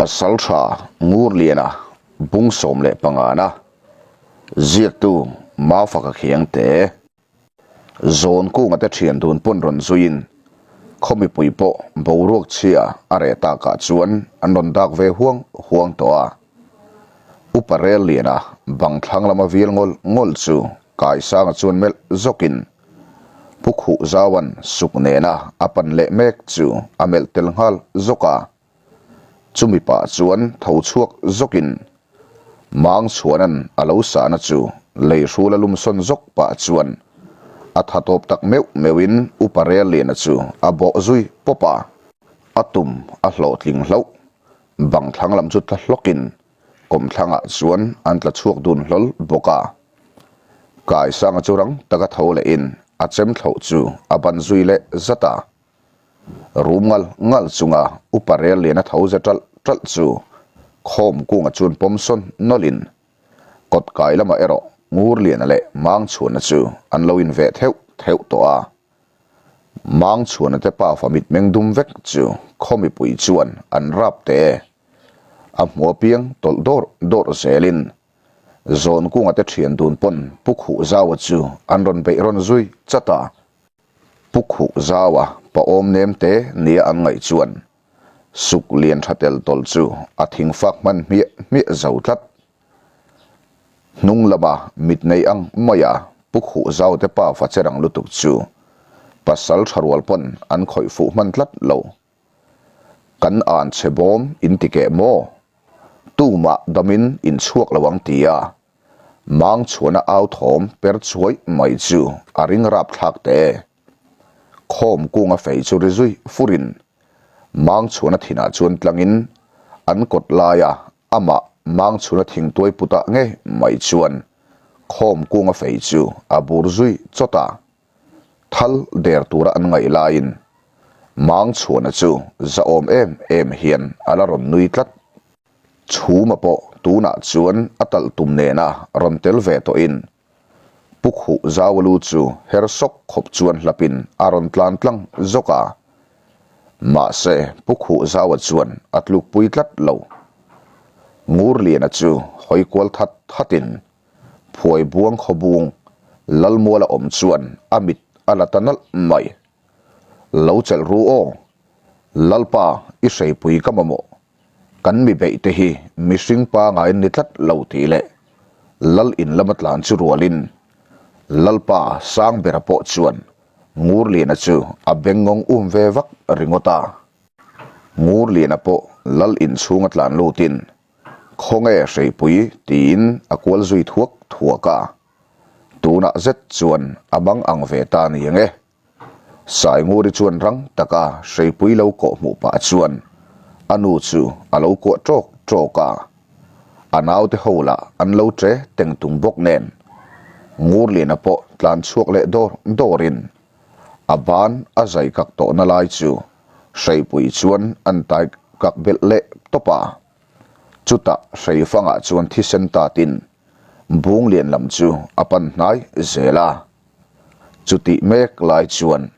Pasalṭha Ngurliana bung 15 na ziaktu Mafaka Khiangte Zawn kunga te ṭhian dun pawn rawn zuiin khaw mipui pawh boruak chhia a reh takah chuan an rawn dak ve huang huang tawh a. Upa Relliana bang thlang lama vil ngawl ngawl chu Kaisanga chuan melh zawkin Pu Khuhzaua'n suk nena a pan leh mek chu a melh tel nghal zawk a. Chumi pah chuan tho chhuak zawkin Mang chhuanan a lo sahna chu lei hrul a lum sawn zawk pah chuan a tha tawp tak meuh meuhin Upa Relliana chu a bawh zui pawp a. A tum a hlawhtling hlauh Bang thlang lam chu tla hlawkin kawmthlangah chuan an tla chhuak dun hlawl bawk a. Kaisanga chu rang taka tho lehin a chem thlauh chu a ban zui leh zat a. Rum ngal ngal chunga upa rel lian a tho ze ṭalh ṭalh chu khawm kunga chuan pawm sawn nawlhin kawt kai lamah erawh Ngurliana leh Mangchhuana chu an lo inveh theuh theuh tawh a. Mang chhuana te pafa mitmeng dum vek chu khaw mipui chuan an rap teh e. A hmu apiang tawlh dawrh dawrh zelin Zawnkunga te thian dun pawn Pu Khuhzaua chu an rawn beih rawn zui chat a. Pu Khuhzaua pa awm nem te nia an ngaih chuan suk lian tha tel tawlh chu a thing fak hman hmiah hmiah zo tlat. Hnung lama mit nei ang maia Pu Khuhzau te pa fa che rang lutuk chu pasal tha rual pawn an khawih fuh hman tlat lo. Kan an chhe bawm in ti keh maw? Tumah damin in chhuak lo ang tia Mang chhuana au thawm per chuai mai chu a ring rapthlak teh e. Khawm kunga fei chu ri zui furin Mang chhuana thinah chuan tlangin an kawt laia Amah mang chhuna thingtuai putah ngei mai chuan khawm kunga fei chu a bur zui chawt a, thal der tura an ngaih laiin mang chhuana chu zahawm em em hian a la rawn nui tlat. Chhuma pawh tunah chuan a talh tum nena rawn tel ve tawhin Pu Khuh Zaualu chu her sawk khawp chuan hlapin a rawn tlan tlang zawk a. Mahse, Pu Khuh Zaua chuan a tlukpui tlat lo. Ngurliana chu hawi kual that thatin Phuai buang khawbung Lalmuala awm chuan a mit a la ta nalh mai. Lo chelh ru aw, Lalpa i hreipui ka mamawh. Kan mi beih te hi mihring pangai an ni tlat lo tih leh Lal in lama tlan chu rualin Lalpa Sangbera pawh chuan Ngurliana chu a bengngawng um ve vak ringawt a. Ngurliana pawh Lal in chhunga tlan lutin Khawnge Hreipui tiin a kual zui thuak thuak a. Tunah zet chuan a mang ang ve ta ni ang e. Sainguri chuan rang taka hreipui lo kawh hmuh pah chuan a nu chu a lo kuah ṭawk ṭawk a, a naute ho lah an lo ṭe teng tung bawk nen Ngurliana pawh tlan chhuak leh dawr dawrin a ban a zai kak tawhna lai chu hreipui chuan an tai kak belh leh tawp a, chutah hreifangah chuan thisen tatin Bunglian lam chu a pan hnai zel a. Chutih mek lai chuan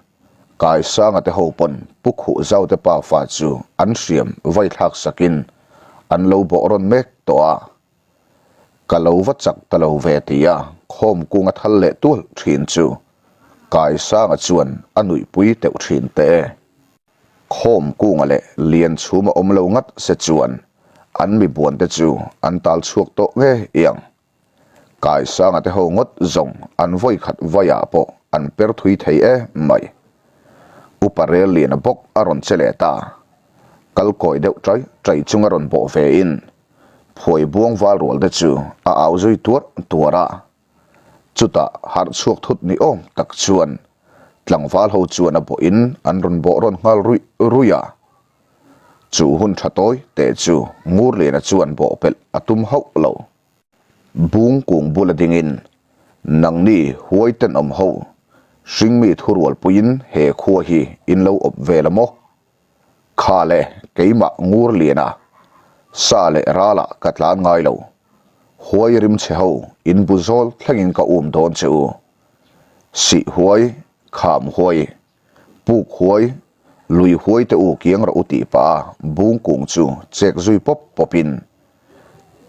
Kaisanga te ho pawn Pu Khuhzau te pafa chu an hriam vai thlak sakin an lo bawh rawn mek tawh a. Ka lo va chak ta lo ve tia khawm kung a thal leh tual thin chu Kaisanga chuan a nuihpui teuh thin teh e. Khawm kunga leh lian chhum a awm lo ngat se chuan an mi buan te chu an tal chhuak tawh ngei ang. Kaisanga te ho ngawt zawng an vawi khat vaiah pawh an per thui thei e mai. Upa rel liana bawk a rawn che leh ta. Kal kawi deuh ṭai ṭai chung a rawn bawh ve in phuai buang val rual te chu a au zui tuar tuar a. Chutah harh chhuak thut ni awm tak chuan tlangval ho chuan a bawh in an rawn bawh rawn nghal ruih ruih a. Chu hun tha tawi teh chu Ngurliana chuan bawh pelh a tum hauh lo. Bung kung bula dingin, Nangni huai tenawm ho, hringmi thurualpuiin he khua hi in lo awp vel a maw? Kha le keimah Ngurliana, sa leh ralah ka tlan ngai lo. Huai rim che ho in bu zawl thlengin ka um dawn che u. Sih huai, kham huai, puk huai, Lui huai te u kiang rawh u tih pah a bung kung chu chek zui pawp pawp in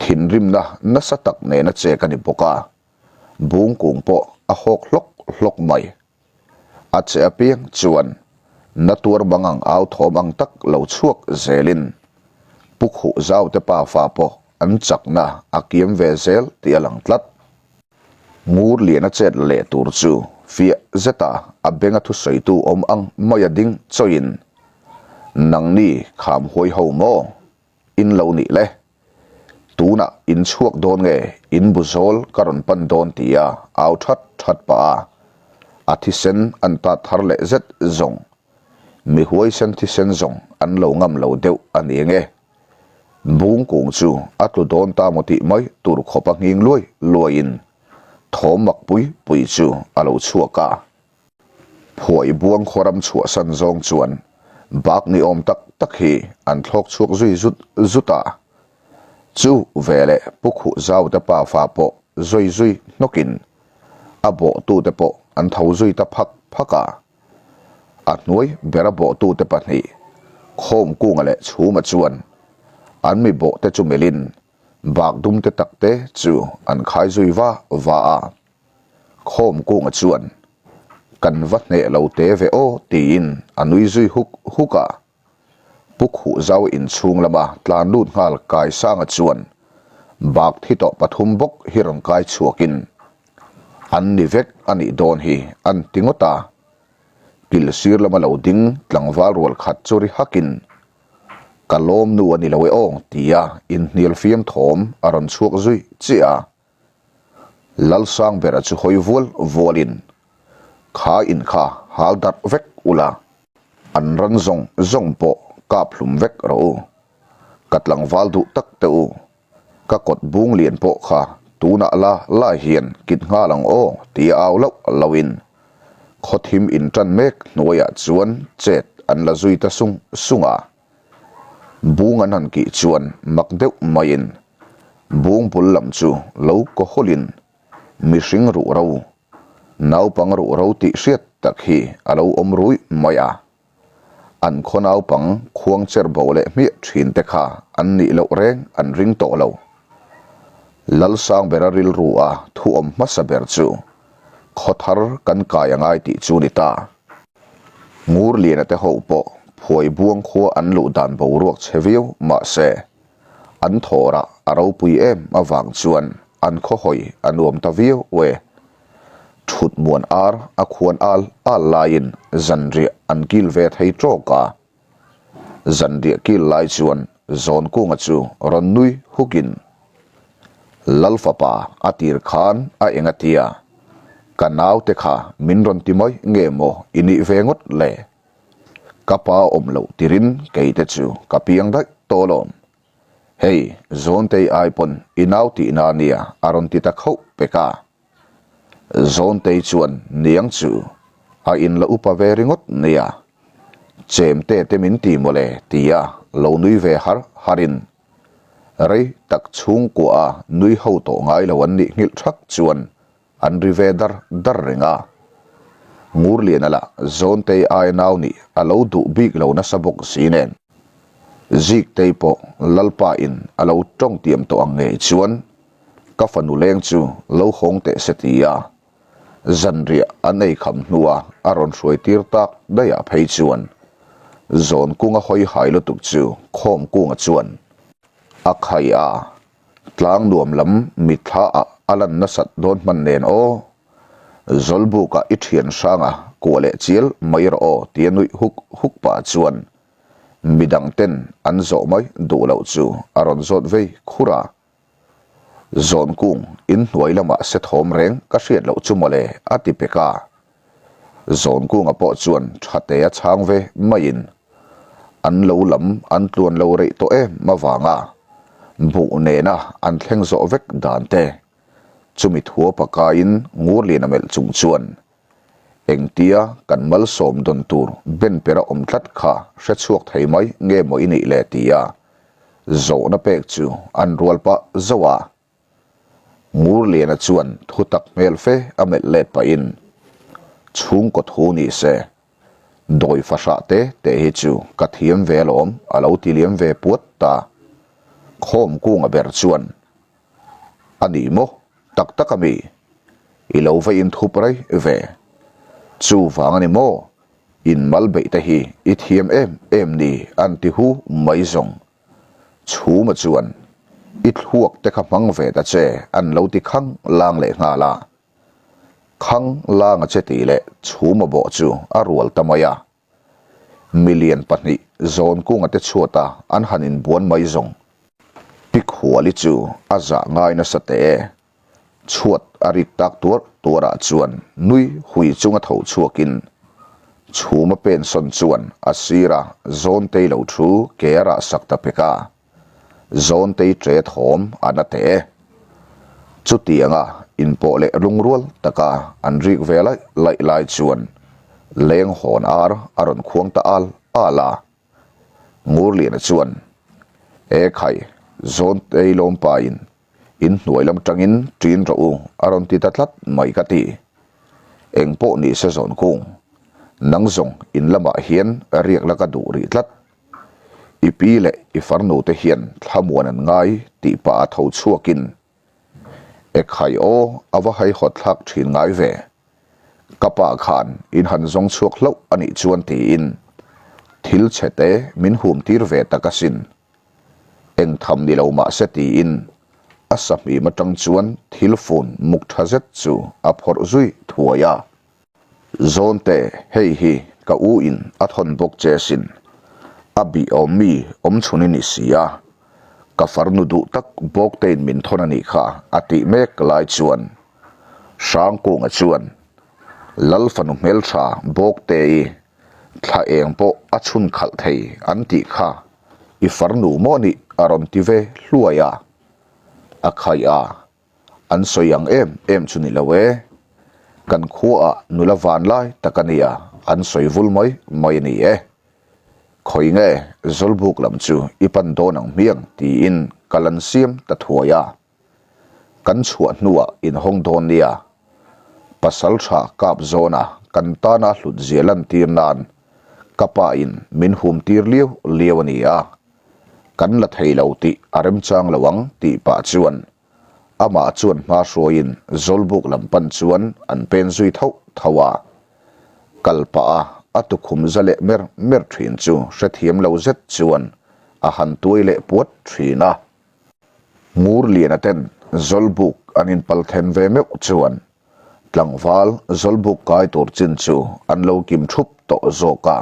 thinrimna nasa tak nena chek a ni bawk a, bung kung pawh a hawk hlawk hlawk mai. A che apiang chuan na tuar bang ang au thawm ang tak lo chhuak zelin Pu Khuh Zau te pafa pawh an chakna a kiam ve zel tih a lang tlat. Ngur lian a chet leh tur chu fiah zeta a benga thusawitu awm ang maia ding chawiin, Nangni kham huai ho maw? In lo nih le. Tunah in chhuak dawn nge in bu zawl ka rawn pan dawn tia au that that pah a, a thisen an tat thar leh zet zawng. Mi huaisen thisen zawng an lo ngam lo deuh a ni nge. Bung kung chu a tlu dawn ta maw tih mai tur khawp a nghing luai luaiin thawm mak pui pui chu a lo chhuak a. Phuai buang khaw ram chhuahsan zawng chuan bak ni awm tak tak hi an thlawk chhuak zui zut zut a. Chu veleh Pu Khuh Zaute pafa pawh zui zui hnawkin a bawhtute pawh an tho zui ta phak phak a. A hnuai bera bawhtute pahnih Khawmkunga leh Chhuma chuan an mi bawhte chu melhin bak dumte takte chu an khai zui va va a. Khawmkunga chuan, Kan va hneh lo te ve aw tiin a nui zui huk huk a. Pu Khuhzau inchhung lama tlan lut nghal Kaisanga chuan bak thi tawh pathum bawk hi rawn kai chhuakin, An ni vek a nih dawn hi an ti ngawt a. Kil sir lama lo ding tlangval rual khat chu ri hakin, Ka lawm nu a ni lo e aw tia inhnial fiam thawm a rawn chhuak zui chiah a. Lalsangbera chu hawi vual vualin, Kha in kha hal darh vek ula, an ran zawng zawng pawh kap hlum vek rawh u. Ka tlangval duh tak teh u, ka kawt bung lian pawh kha tunah la lai hian kit nghal ang aw tia au loh lohin khawthim intan mek hnuaiah chuan chet an la zui ta sung sung a. Bung an han kih chuan mak deuh maiin bung bul lam chu lo kaw hawlin mihring ruh ro, naupang ruh ro tih hriat tak hi a lo awm ruih mai a. An khaw naupang khuang cher bo leh hmiah thin te kha an nih loh reng an ring tawh lo. Lalsangbera rilru a thu awm hmasa ber chu khaw thar kan kai a ngai tih chu ni ta. Ngurliana te ho pawh phuai buang khua an luh dan boruak chhe viau mahse an thawrah a ropui em avang chuan an khaw hawi a nuam ta viau e. Thut muan ar a khuan al al laiin zanriah an kil ve thei tawk a. Zanriah kil lai chuan Zawnkunga chu rawn nui hukin, Lal fapa a tir khan a eng a tia, ka naute kha min rawn ti mai nge maw i nih ve ngawt le? Ka pa awm loh tirin keite chu ka piang daih tawh alawm. Hei, Zawntei ai pawn i nau tihna nia a rawn ti ta khauh pek a. Zawntei chuan niang chu a in la upa ve ringawt nia, chemte te min ti mawle tia lo nui ve har harin rei tak chhungkua a nui ho tawh ngai lo an nih nghilh thak chuan an ri ve dar dar reng a. Ngurliana lah Zawntei aia nau nih a lo duh bik lo nasa bawk si nen Ziktei pawh Lalpa in a lo tawng tiam tawh ang ngei chuan Ka fanu leng chu lo hawng teh se ti a, zanriah an ei kham hnua a rawn hruai tir tak daihah phei chuan zawn kunga hawi hai lutuk chu khawm kunga chuan a khai a, tlang nuam lam mitthla ah a lan nasat dawn hman nen aw, Zawlbukah i thian hranga kuah leh chial mai rawh aw tia nuih huk huk pah chuan midang ten an zawh mai duh loh chu a rawn zawt vei khur a. Zawnkung in hnuai lamah se thawm reng ka hriat loh chu mawle a ti pek a. Zawnkunga pawh chuan thate a chhang ve maiin an lo lam an tluan lo reih tawh em avanga buh nena an thleng zawh vek dan te chumi thuapa kaiin Ngurliana melh chung chuan engtia kan malsawm dawn tur ben pera awm tlat kha hre chhuak thei mai nge maw i nih le tia Zawhna pek chu an rual pah zauh a. Ngurliana chuan thu tak hmel fe a melh let pahin, Chhungkaw thu ni se. Dawi fahrah te te hi chu ka thiam ve alawm a lo ti liam ve puat ta. Khawm kunga ber chuan, A ni maw? Tak tak a mi? I lo va inthup rei ve. Chuvang a ni maw? In mal beih te hi i thiam em em ni an ti hu mai zawng. Chhuma chuan, I thluak te kha hmang ve ta che an lo ti khang lang leh nghal a. Khang langa che tih leh chhuma bawh chu a rual ta mai a. Milian pahnih zawnkunga te chhuata an han inbuan mai zawng. Pi Khuali chu a zah ngai nasa teh e. Chhuat a rik tak tuar tuarah chuan nui hui chunga tho chhuakin chhuma pensawn chuan a sira Zawntei lo thu ke a rah sak ta pek a. Zawntei ṭe thawm a na teh e. Chutianga inpawh leh lungrual taka an rik ve laih laih lai chuan leng hawn ar a rawn khuang ta al al a. Ngurliana chuan, E khai, Zawntei lawmpain In hnuai lam tangin ṭin rawh u a rawn ti ta tlat mai ka ti. Eng pawh ni se zawn kung. Nang zawng in lamah hian riak la ka duh rih tlat. I pi leh i farnu te hian thlamuan an ngai tih pah a tho chhuakin Ekhai aw a va haihawt thlak ṭhin ngai ve. Ka pa khan in han zawng chhuak hlauh a nih chuan tiin thil chhe te min hum tir ve tak asin. Eng tham ni lo mah se tiin a sahmim atang chuan thil fun muk tha zet chu a phawrh zui thuai a. Zawnte, hei hi ka u in a thawn bawk che sin. A bih awm mi awm chhun i ni si a. Ka farnu duh tak bawktein min thawn a nih kha a tih mek lai chuan Hrangkunga chuan Lal fanu hmeltha bawkte-i Thla eng pawh a chhun khalh thei an tih kha i farnu maw nih a rawn ti ve hluai a. A khai a, an sawi ang em em chu ni lo e. Kan khuaah nula van lai tak a nia an sawi vul mai mai a ni e. Khawi nge Zawlbuk lam chu i pan dawn ang hmiang tiin ka lan siam ta thuai a. Kan chhuah hnuah inhawng dawn nia. Pasal tha kap zawna kan tana hlut zia lantir nan ka pa in min hum tir liau liau a ni a. Kan la thei lo tih a remchang lo ang tih pah chuan amah chuan hma hruaiin Zawlbuk lam pan chuan an pen zui thauh thauh a. Kal pah a a tukhum za leh mer mer thin chu hrethiam lo zet chuan a han tuai leh puat thin a. Ngurliana ten Zawlbuk an inpal then ve meuh chuan tlangval Zawlbuk kai tur chin chu an lo kim thup tawh zawk a.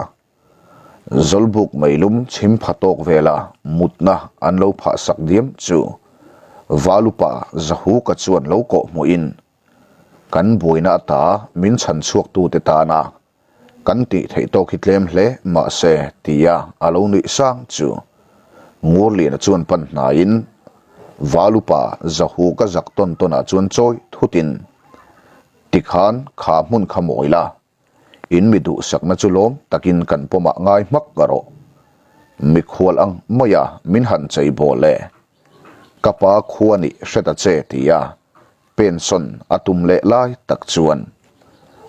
Zawlbuk meilum chhim pha tawk vela mutna an lo phah sak diam chu Valupa Zahuka chuan lo kawh hmuhin kan buaina ata min chhan chhuaktute tana Kan tih theih tawk hi tlem hle mahse tia a lo nuih sang chu Ngurliana chuan pan hnaiin Valupa Zahu ka zak tawn tawnah chuan chawi thutin tikhan kha hmun kha mawi la, in mi duhsakna chu lawm takin kan pawmah ngai hmak rawh. Mikhual ang maia min han chei bawl e. Ka pa khua nih hre ta che tia Pension a tum leh lai tak chuan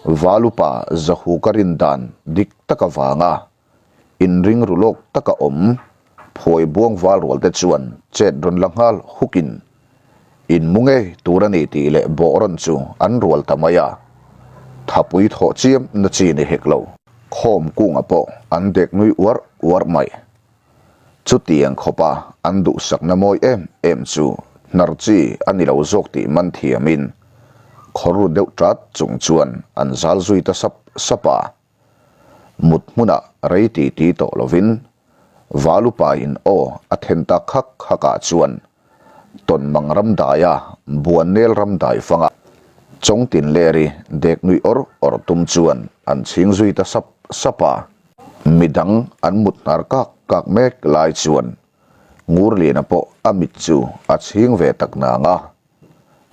Valupa Zahu ka rin dan dik tak avanga inring ru lawk taka awm phuai buang val rual te chuan chet rawn la nghal hukin in mu ngei tur a ni tih leh bawh rawn chu an rual ta mai a, thapui thawh chiam na chi ni hek lo. Khawm kunga pawh an dek nui uar uar mai. Chutiang khawpa an duhsakna mawi em em chu hnar chi a ni lo zawk tih man thiamin khawr ru deuh ṭat chung chuan an zal zui ta sap sap a. Mut hmunah rei ti ti tawh lovin Valupain aw a then ta khak khakah chuan Tawnmang ram daia Buannel ram dai fanga Chawngtinleri dek nuih awr awr tum chuan an chhing zui ta sap sap a. Midang an mut hnar kak kak mek lai chuan Ngurliana pawh a mit chu a chhing ve tak nang a,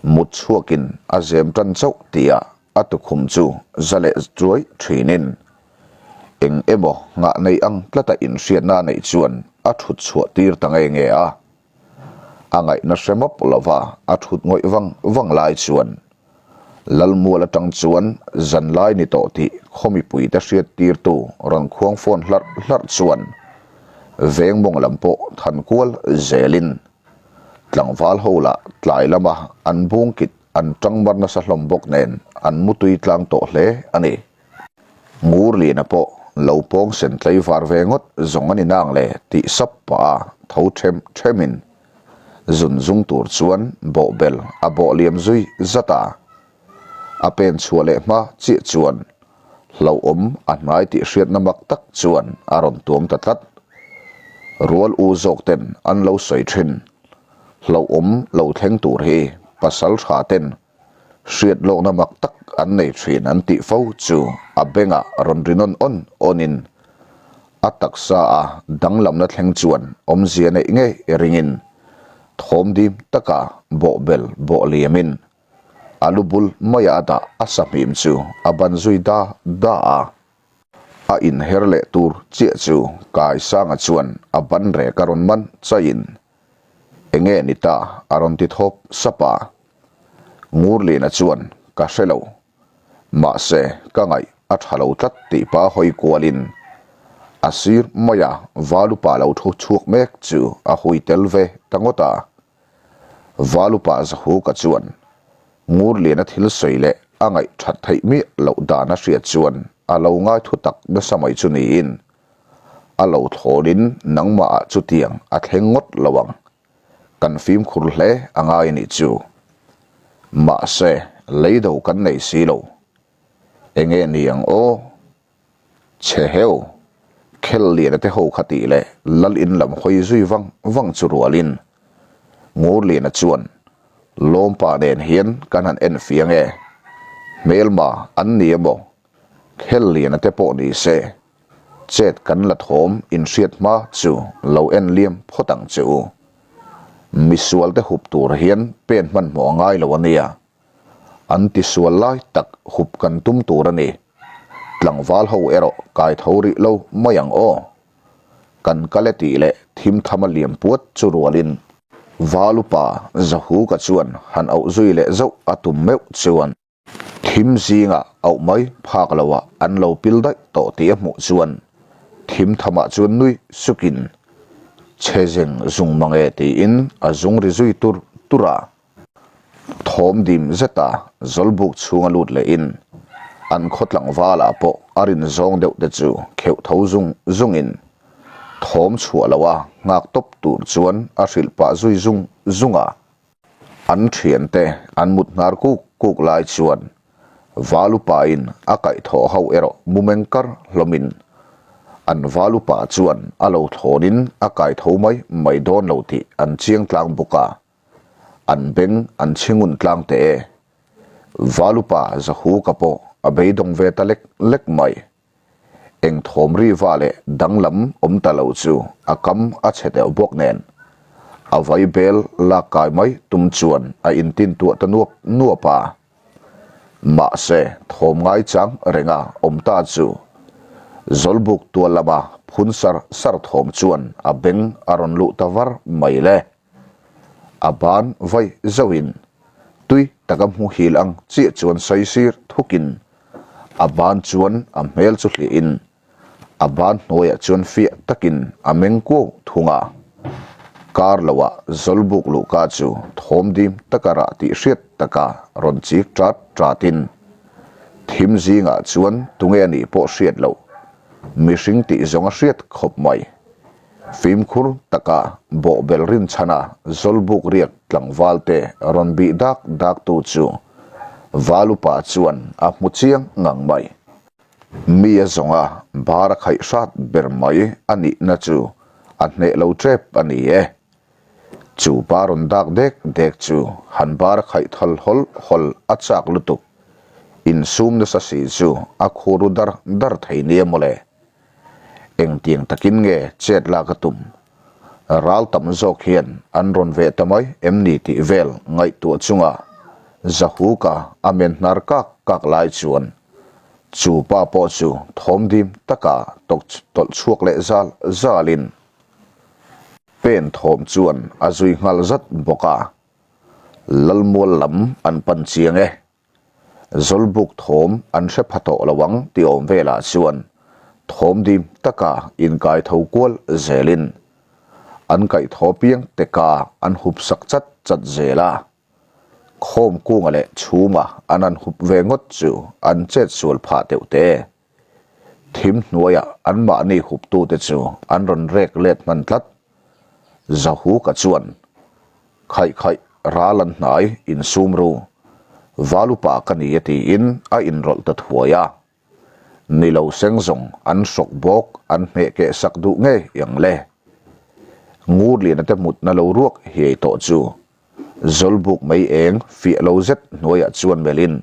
mut chhuakin a zem tan chauh tihah a tukhum chu za leh chuai thinin eng emaw nghah nei ang tlata inhriatna a neih chuan a thut chhuah tir ta nge nge a. A ngaihna hre mawp lova a thut ngawih vang vang lai chuan. Lalmual atang chuan zanlai ni tawh tih khaw mipuite hriattirtu rawn khuang fawn hlarh hlarh chuan veng mawng lam pawh than kual zelin tlangval ho lah tlai lama an bungkit an tang mar nasa hlawm bawk nen an mutui tlang tawh hle a ni. Ngurliana pawh lo pawng sen tlaivar ve ngawt zawng a ni nang le tih sap pah a tho them themin Zun zung tur chuan bawhbel a bawh liam zui zat a. A pen chhuah leh hma chiah chuan hlauhawm a hnai tih hriatna mak tak chuan a rawn tuam ta tlat. Rual u zawk ten an lo sawi thin. Hlauhawm lo thleng tur hi pasal tha ten Hriat lawkna mak tak an nei thin an tih fo chu a bengah rawn ri nawn awn awnin a taksa a danglamna thleng chuan awmzia neih ngei ringin thawm dim taka bawhbel bawh liamin a lu bul maia a dah a sahmim chu a ban zui da da a. A inher leh tur chiah chu Kaisanga chuan a ban rek a rawn man chaihin Enge ni ta? a rawn ti thawp sap a. Ngurliana chuan, Ka hre lo. Mahse, ka ngaih a tha lo tlat tih pa hawi kualin a sir maia Valupa lo thu chhuak mek chu a hui tel ve ta ngawt a. Valupa Zahuka chuan Ngurliana thil sawi leh a ngaih that theih miah loh dan a hriat chuan a lo ngai thu tak nasa mai chu niin A lo thlawnin nangmahah chutiang a thleng ngawt lo ang. Kan fimkhur hle a ngai a nih chu. Mahse, leido kan nei si lo. Enge ni ang aw? Chhe heu, khel liana te ho kha tih leh lal in lam hawi zui vang vang chu rualin Ngurliana chuan Lawmpa nen hian kan han en fiang e. Hmelma an ni emaw? Khel liana te pawh ni se, chet kan la thawm inhriat hma chu lo en liam phawt ang che u. Misual te hup tur hian pen hmanhmawh a ngai lo a nia. An tisual lai tak hup kan tum tur a ni. Tlangval ho erawh kai tho rih lo mai ang aw. Kan kal e tih leh thim tham a liam puat chu rualin Valupa Zahuka chuan han auh zui leh zauh a tum meuh chuan. Thim zingah auh mai phak loah an lo pil daih tawh tih a hmuh chuan thim thamah chuan nui sukin chhe zeng zung mang e tiin a zung ri zui tur tur a. Thawm dim zeta zawlbuk chhunga lut lehin an khaw tlangvalah pawh a rin zawng deuh te chu kheuh tho zung zungin thawm chhuah loha nghak tawp tur chuan a hrilh pah zui zung zung a. An thiante an mut hnar kuk kuk lai chuan Valupain a kaihthawh ho erawh mumeng kar hlawmin an Valupa chuan a lo thlawnin a kaitho mai mai dawn lo tih an chiang tlang bawk a, an beng an chhi ngun tlang teh e. Valupa Zahuka pawh a beidawng ve ta lek lek mai. Eng thawm ri va leh danglam awm ta lo chu a kam a chhe deuh bawk nen a vai bel lak kai mai tum chuan a intin tuah ta nuap nuap a. Mahse thawm ngai chang renga awm ta chu Zawlbuk tual lama phun sar sar thawm chuan a beng a rawn luh ta var mai le. A ban vai zauhin tui taka hmuhil ang chiah chuan saisir thukin A ban chuan a hmel chu hliahin a ban hnuaiah chuan fiah takin a meng kuau thung a. Kar loah Zawlbuk luhka chu thawm dim taka rah tih hriat taka rawn chik ṭat ṭatin thim zingah chuan tunge a nih pawh hriat loh mihring tih zawng a hriat khawp mai. Fimkhur taka bawhbel rinchhana Zawlbuk riak tlangvalte rawn bih dak daktu chu Valupa chuan a hmu chiang ngang mai. Mi a zawnga bar a khaih hrat ber mai a nihna chu a hneh lo tep a ni e. Chu pa rawn dak dek dek chu han bar a khaih thal hawl hawl a chak lutuk. Insum nasa si chu a khur ru dar dar thei nia mawle. Engtiang takin nge chet lak a tum? Ral tam zawk hian an rawn veh ta mai em ni tih vel ngaihtuah chunga Zahuka a men hnar kak kak lai chuan chu pa pawh chu thawm dim taka tawlh chhuak leh zal zalin pen thawm chuan a zui nghal zat bawk a. Lalmual lam an pan chiang e. Zawlbuk thawm an hre pha tawh lo ang tih awm velah chuan thawm dim taka inkai tho kual zelin an kaih thaw piang te ka an hup sak chat chat zel a. Khawm kunga leh chhuma an han hup ve ngawt chu an chet sual phah deuh te. Thim hnuaiah anmahni huptute chu an rawn rek let hman tlat. Zahuka chuan, Khaih khaih, ral an hnai, insum ru. Valupa ka ni e tiin a inrawlh ta thuai a. Ni lo seng zawng an hrawk bawk an hmeh keh sak duh ngei ang le. Ngurliana te mutna lo ruak hiai tawh chu Zawlbuk mei eng fiah lo zet hnuaiah chuan melhin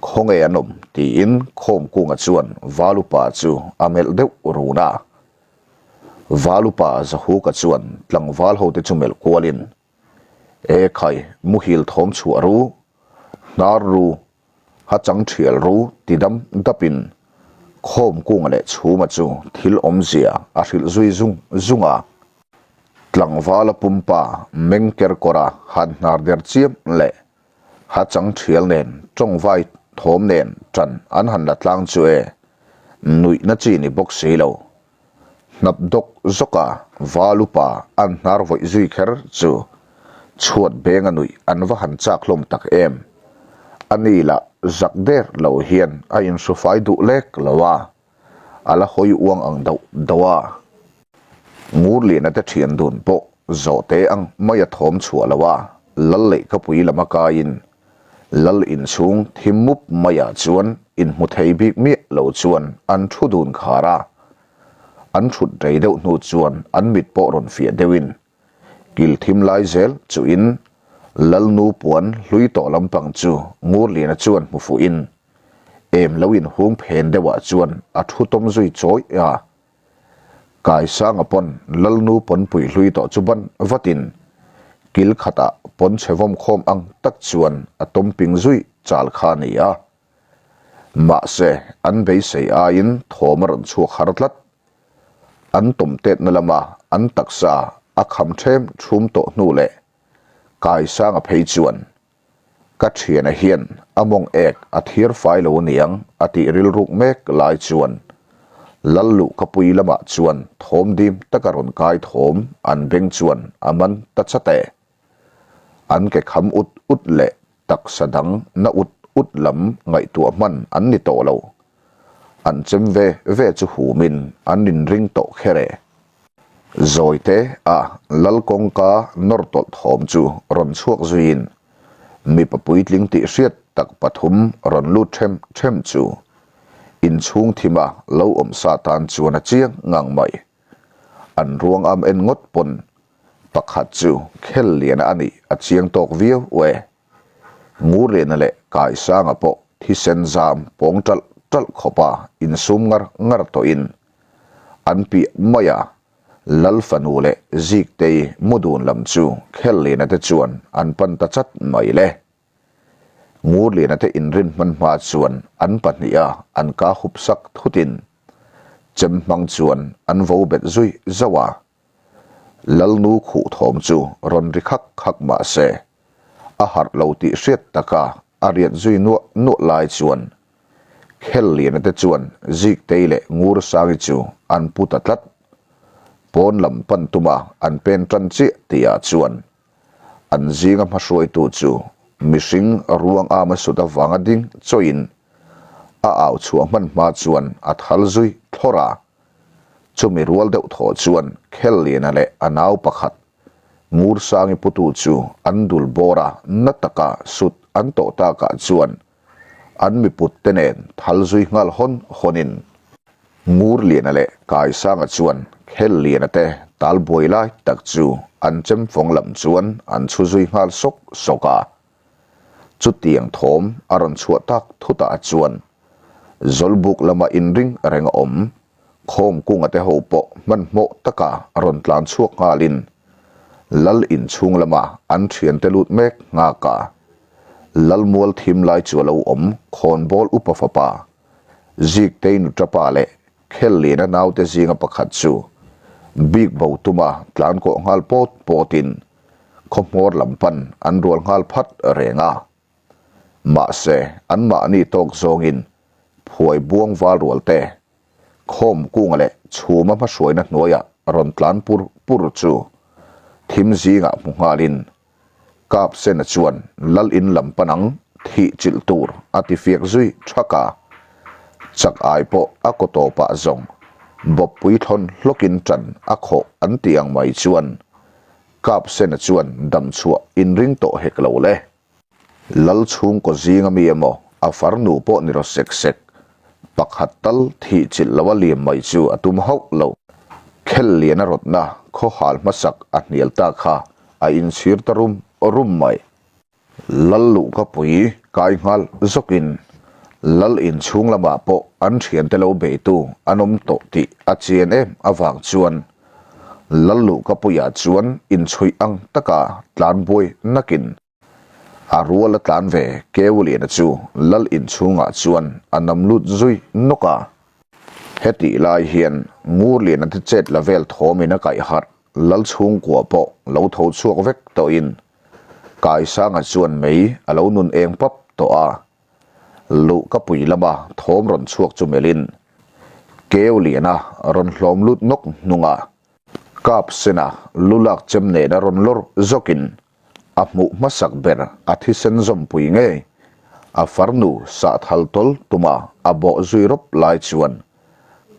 Khawnge an awm? tiin Khawmkunga chuan Valupa chu a melh deuh run a. Valupa Zahuka chuan tlangval hote chu melh kualin, E khai, muhil thawm chhuah ru, hnar ru, ha chang thial ru ti dam dapin Khawmkunga leh Chhuma chu thil awmzia a hrilh zui zung zung a. Tlangvala pumpa meng ker kawra han hnar der chiam leh Ha chang thial nen, tawngvai thawm nen tan an han la tlang chu e, nuihna chi ni bawk si lo. Hnap dawk zawka val upa an hnar vawih zui kher chu chhuat benga nuih an va han chak hlawm tak em. A ni lah zak der lo hian a inhrufai duh lek lo a. A la hawi uang ang dauh dauh a. Ngurliana te thian dun pawh zawhte ang mai a thawm chhuah lo a, Lal lehkhapui lam a kaiin Lal inchhung thim mup maiah chuan inhmu thei bik miah lo chuan an thu dun khar a. An thut rei deuh hnu chuan an mit pawh rawn fiah deuhin kil thim lai zel chuhin Lalnu puan hlui tawh lampang chu Ngurliana chuan hmu fuhin Em lo inhung phen deuhah chuan a thu tawm zui chawi a. Kaisanga pawn Lalnu pawnpui hlui tawh chu ban vatin kil khatah pawn chhe vawm khawm ang tak chuan a tawm ping zui chal kha a ni a. Mahse, an beisei aiin thawm a rawn chhuak har tlat. An tawm tetna lama an taksa a kham ṭhem ṭhum tawh hnu leh Kaisanga phei chuan Ka thiana hian a mawng ek a thir fai lo aniang a tih rilruk mek lai chuan Lal luhkapui lamah chuan thawm dim taka rawn kai thawm an beng chuan a man ta chat e. An ke kham ut ut leh taksa dang na ut ut lam ngaihtuah hman an ni tawh lo. An chem ve ve chu humin an inring tawh kher e. Zawite a Lal kawngka nawr tawlh thawm chu rawn chhuak zuiin mipa puitling tih hriat tak pathum rawn lut ṭhem ṭhem chu inchhung thima lo awm sa tan chuan a chiang ngang mai. An ruang am en ngawt pawn pakhat chu khel liana a nih a chiang tawk viau e. Ngurliana leh Kaisanga pawh thisen zam pawng ṭalh ṭalh khawpa insum ngar ngar tawhin An piah mai a, Lal fanu leh Ziktei mu dun lam chu Khelliana te chuan an pan ta chat mai le. Ngurliana te inrin hman hma chuan an pahniha an ka hup sak thutin chem hmang chuan an vo bet zui zauh a. Lalnu khuh thawm chu rawn ri khak khak mah se, a harh lo tih hriat taka a riat zui nuah nuah lai chuan Khelliana te chuan Ziktei leh Ngursangi chu an pu ta tlat. Pawn lam pan tuma an pen tan chiah tihah chuan an zinga hmahruaitu chu mihring ruang ama sut avanga ding chawiin a au chhuah hman hma chuan a thal zui thlawr a. Chumi rual deuh thaw chuan Khelliana leh a nau pakhat Ngursangi putu chu an dul bawr a na taka sut an tawh takah chuan an miput te nen thal zui nghal hawn hawnin Ngurliana leh Kaisanga chuan Khelliana te tal buai lai tak chu an chemfawng lam chuan an chhu zui nghal sawk sawk a. Chutiang thawm a rawn chhuah tak thutah chuan Zawlbuk lama inring reng a awm Khawmkunga te ho pawh hmanhmawh taka rawn tlan chhuak nghalin Lal inchhung lama an thiante lut mek nghak a. Lal mual thim lai chu a lo awm khawnbawl upa fapa Ziktei nuṭapa leh Khelliana naute zinga pakhat chu bik bo tuma tlan kawh nghal pawt pawtin khawhmawr lam pan an rual nghal phat reng a. Mahse, anmahni tawk zawngin phuai buang val rual te, khawm kunga leh chhuma hmahruaina hnuaia rawn tlan pur pur chu thim zingah hmu nghalin Kapsena chuan lal in lam pan ang thih chilh tur a ti fiak zui thak a, chak ai pawh a kaw tawpah zawng bawppui thlawn hlawkin tan a khawh an tih ang mai chuan Kapsena chuan damchhuah inring tawh hek lo le. Lal chhungkaw zinga mi emaw a farnu pawh ni raw sek sek, pakhat tal thih chilh lo a liam mai chu a tum hauh lo. Khel lian a rawtna khaw hal hmasak a hnial ta kha a inchhir ta rum rum mai. Lal luhka pui kai nghal zawkin Lal inchhung lamah pawh an thiante lo beitu an awm tawh tih a chian em avang chuan Lal luhka puiah chuan inchhuih ang taka tlanbuai nakin A rual a tlan ve Keuliana chu Lal inchhungah chuan a nam lut zui nawk a. Hetih lai hian Ngurliana te chet la vel thawmin a kaih harh Lal chhungkua pawh lo tho chhuak vek tawhin Kaisanga chuan mei a lo nun eng pap tawh a. Luh ka pui lama thawm rawn chhuak chu melhin Keuliana rawn hlawm lut nawk hnunga Kap sena lu lak chem nena rawn lawr zawkin A hmuh hmasak ber a thisen zawmpui ngei a farnu sahthal tawl tuma a bawh zui rawp lai chuan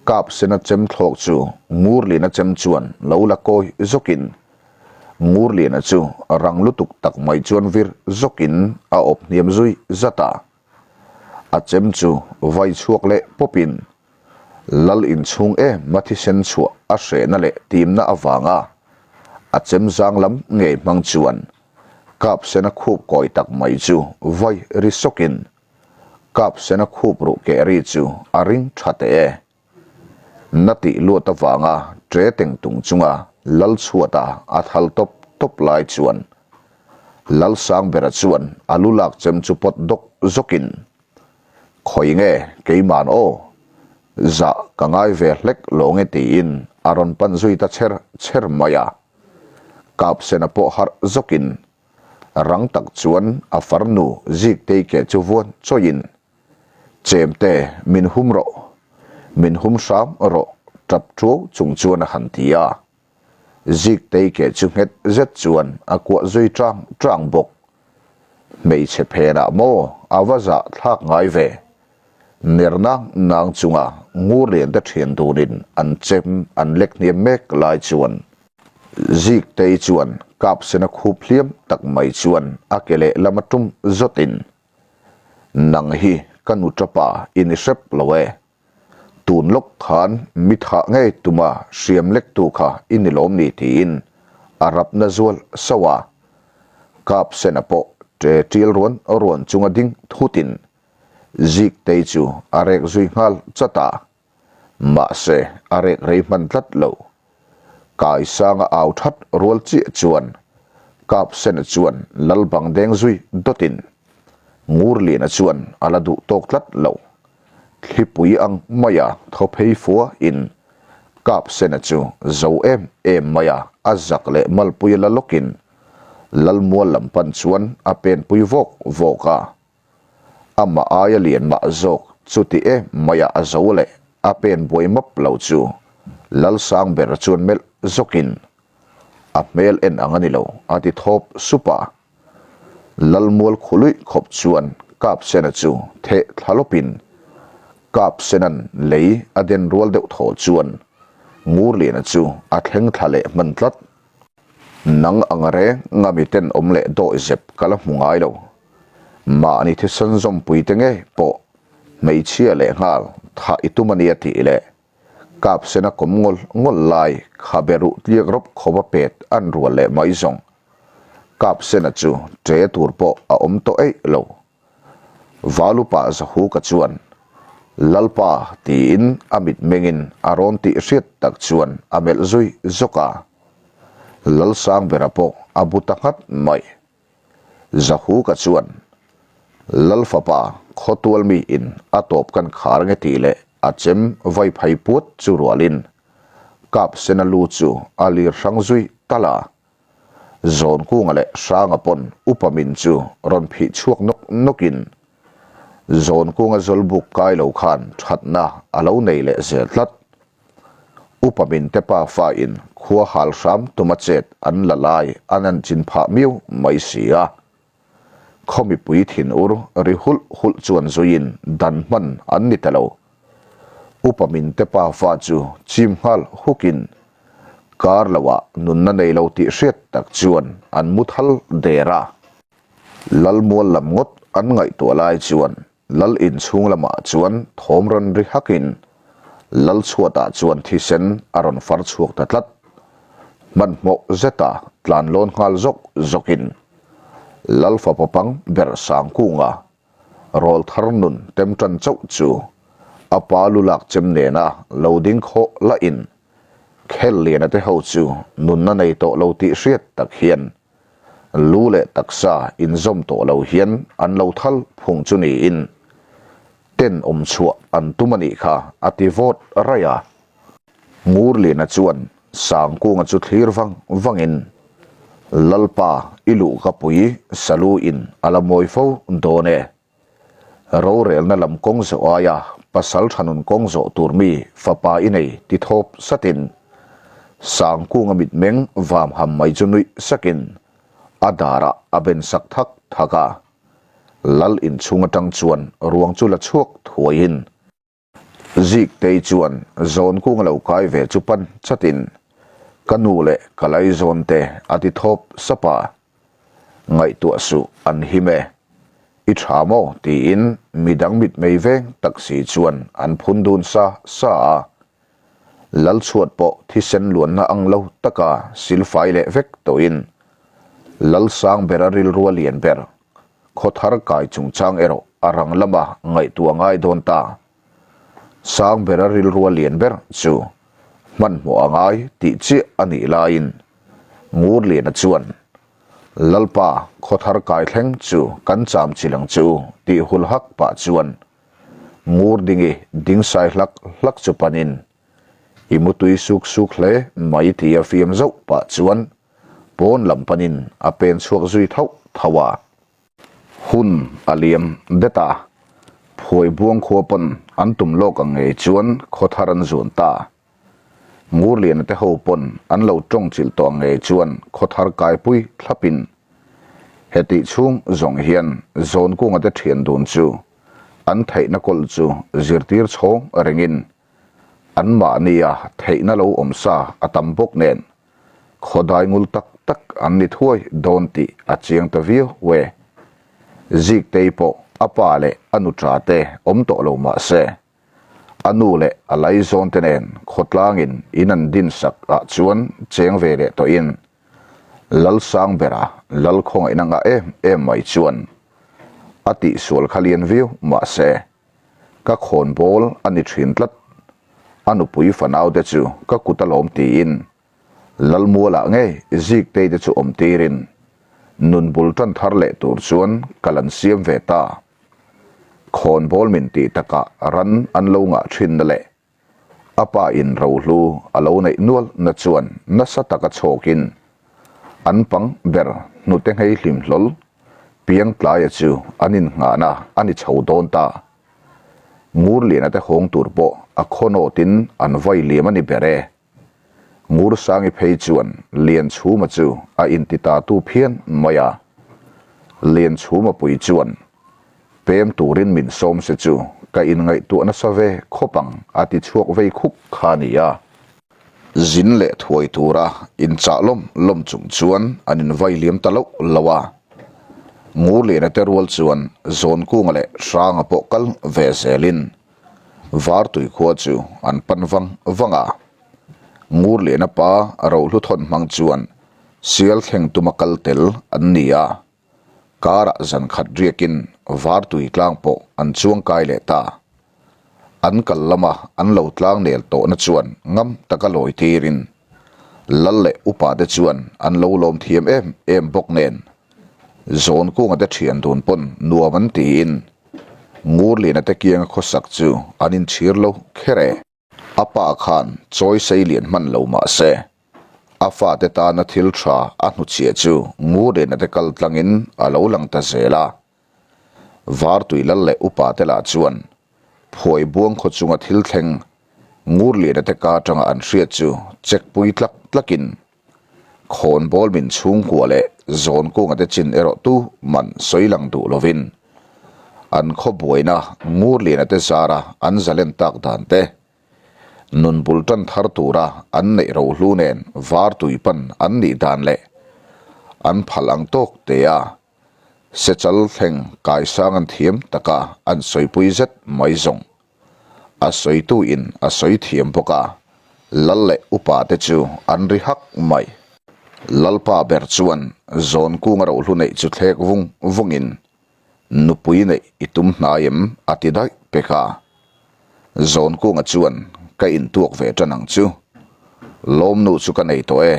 kap sena chem thlawk chu Ngurliana chem chuan lo la kawi zawkin Ngurliana chu rang lutuk tak mai chuan vir zawkin a awp hniam zui zat a. A chem chu vai chhuak leh pawpin Lal inchhung em a thisen chhuah a hrehna leh timna avanga a chem zang lam ngei hmang chuan Kapsena khup kawi tak mai chu vai ri sawkin Kapsena khup ruh keh ri chu a ring tha teh e. Na tih luat avanga tre teng tung chunga Lal chhuata a thal tawp tawp lai chuan Lalsangbera chuan a lu lak chem chu pawt dawk zawkin Khawi nge keiman aw? Zah ka ngai ve hlek lo nge tiin a rawn pan zui ta chher chher mai a. Kapsena pawh harh zawkin rang tak chuan a farnu Ziktei ke chu vuan chawiin, Chemte min hum rawh, min hum hram rawh tap ṭuau chung chuan a han ti a. Ziktei ke chu nghet zet chuan a kuah zui ṭang ṭang bawk. Hmeichhe phenah maw a va zah thlak ngai ve? Ner nang nang chunga ngur lian te thian dunin an chem an lek hniam mek lai chuan Ziktei chuan kapsena khup hliam tak mai chuan a ke leh lama tum zawtin, Nang hi ka nu tapa i ni hrep lo e. Tun lawk khan mi thah ngei tuma hriam lektu kha i ni lawm ni tiin a rapna zual sauh a. Kapsena pawh ṭe ṭil ruan ruan chunga ding thutin Ziktei chu a rek zui nghal chat a. Mahse a rek rei hman tlat lo. Kaisanga au that rual chiah chuan Kapsena chuan lal bang deng zui dawtin Ngurliana chuan a la duh tawk tlat lo. Thlipui ang maia thaw phei fua in Kapsena chu zo em em maia a zak leh malpui la lawkin Lalmual lam pan chuan a penpui vawk vawk a. Amah aia lian mah zawk chuti em maia a zo leh a pen buai map lo chu Lalsangbera chuan melh zawkin a hmel en ang a ni lo a ti thawp sup a. Lalmual khuluih khawp chuan Kapsena chu theh thla lawpin Kapsena'n lei a den rual deuh thaw chuan Ngurliana chu a thleng thla leh hman tlat. Nang ang reng nga miten awm leh dawi zep ka la hmu ngai lo. Mahni thisen zawmpui te ngei pawh hmeichhia leh nghal thah i tum a nia tih leh Kapsena kawm ngawl ngawl lai khabe ruh tliak rawp khawp a pet an rual leh mai zawng. Kapsena chu ṭe tur pawh a awm tawh eih lo. Valupa Zahuka chuan, Lalpa tiin a mitmengin a rawn tih hriat tak chuan a melh zui zawk a. Lalsangbera pawh a bu ta nghat mai. Zahuka chuan, Lal fapa khawtual mi in a tawp kan khar nge tih leh a chem vai phai puat chu rualin Kapsena lu chu a lir hrang zui tal a. Zawnkunga leh Hranga pawn upa min chu rawn phih chhuak nawk nawkin Zawnkunga zawlbuk kai lo khan thatna a lo nei leh zel tlat. Upa min te pafa in khua hal hram tuma chet an la lai an an chin phah miau mai si a. Khaw mipui thinur ri hulh hulh chuan zuiin dan hman an ni ta lo. Upa min te pafa chu chim nghal hukin kar loah nunna nei lo tih hriat tak chuan an mu thal der a. Lalmual lam ngawt an ngaihtuah lai chuan Lal inchhung lamah chuan thawm rawn ri hakin Lal chhuatah chuan thisen a rawn far chhuak ta tlat. Hmanhmawh zeta tlan lawn nghal zawk zawkin Lal fapa pang ber Sangkunga rawl thar nun tem tan chauh chu a pa lu lak chem nena lo ding khawh lahin Khelliana te ho chu nunna nei tawh lo tih hriat tak hian Lu leh taksa inzawm tawh lo hian an lo thal phung chu niin tenawm chhuah an tum a nih kha a ti vawt raih a. Ngurliana chuan Sangkunga chu thlir vang vangin, Lalpa i luh ka pui salu in a la mawi fo dawn e. Rorelna lam kawng zawh aia pasal tha nun kawng zawh tur mi fapa i nei ti thawp satin Sangkunga mitmeng vam ham mai chu nuih sakin a darah a ben sak thak thak a. Lal inchhung atang chuan ruang chu la chhuak thuaiin Ziktei chuan Zawnkung a lo kai ve chu pan chatin, Ka nu leh ka laizawn te a ti thawp sap a. Ngaihtuah suh an him e. I tha maw? tiin midang mitmei veng tak si chuan an phun dun sa sa a. Lalchhuat pawh thisen luanna ang lo taka silfai leh vek tawhin Lalsangbera rilrua lian ber Khawthar kai chungchang erawh a rang lama ngaihtuah ngai dawn ta. Sangbera rilrua lian ber chu hmanhmawh a ngai tih chiah a nih laiin Ngurliana chuan, Lalpa, khawthar kai thleng chu kan cham chil ang che u tih hul hak pah chuan Ngurdingi dingsai hlak hlak chu panin i mutui suk suk hle mai tia fiam zauh pah chuan Pawn lam panin a pen chhuak zui thauh thauh a. Hun a liam det a, phuai buang khua pawn an tum lawk ang ngei chuan khaw thar an zuan ta. Ngurliana te ho pawn an lo tawng chilh tawh ang ngei chuan khaw thar kaipui thlapin hetih chhung zawng hian Zawnkunga te thian dun chu an theihna kawl chu zirtir chhawng rengin anmahnia theihna lo awm sa a tam bawk nen Khawdai ngul tak tak an ni thuai dawn tih a chiang ta viau e. Ziktei pawh a pa leh a nu tha te awm tawh lo mah se, a nu leh a laizawn te nen khawtlangin in an din sak ah chuan cheng ve leh tawhin Lalsangbera Lalkhawngaihna ngah em em mai chuan a tihsual kha lian viau mah se, Ka khawnbawl a ni thin tlat. A nupui fanau te chu ka kut alawm tiin Lalmualah ngei Ziktei te chu awm tirin nun bul tan thar leh tur chuan kal an siam ve ta. Khawnbawl min tih takah ran an lo ngah thin na leh A pa in rohlu a lo neih nual na chuan nasa taka chhawkin an pang ber hnute nghei hlim hlawl piang tlaia chu an innghahna a ni chho dawn ta. Ngurliana te hawng tur pawh a khawnawtin an vai liam a ni ber e. Ngursangi phei chuan Lianchhuma chu a inti ta tu phian mai a. Lianchhuma pui chuan Pem turin min sawm se chu ka inngaihtuah nasa ve khawp ang a ti chhuak vei khup kha a ni a. Zin leh thuai tura inchah lawm lawm chung chuan an invai liam ta loh loh a. Ngurliana te rual chuan Zawnkunga leh Hranga pawh kal ve zelin Vartui khua chu an pan vang vang a. Ngurliana pa rohlu thawn hmang chuan sial thleng tuma kal tel an ni a. Karah zan khat riakin Vartui tlang pawh an chuang kai leh ta. An kal lama an lo tlang nel tawhna chuan ngam taka lawi tirin Lal leh upa te chuan an lo lawm thiam em em bawk nen Zawnkunga te thian dun pawn nuam an tiin Ngurliana te kianga khawsak chu an inchhir lo kher e. A pa khan chawi sei lian hman lo mah se. A fate tana thil tha a hnuchhiah chu Ngurliana te kal tlangin a lo lang ta zel a. Vartui lal leh upa te lah chuan phuai buang khaw chunga thil thleng Ngurliana te ka atanga an hriat chu check pui tlak tlakin Khawnbawl min chhungkua leh Zawnkunga te chin erawh tu man sawi lang duh lovin an khaw buaina Ngurliana te zara an zalen tak dan te Nun bul tan thar tura an neih rohlu nen var tui pan an nih dan leh an phal ang tawk te a Sechal thleng kaisang an thiam taka an sawipui zet mai zawng. A sawitu in a sawi thiam bawk a, lal leh upa te chu an ri hak mai. Lalpa ber chuan Zawnkunga rohlu neih chu thlek vung vungin Nupui neih i tum hnai em? a ti daih pek a. Zawnkunga chuan ka intuak ve tan ang chu. Lawmnu chu ka nei tawh e.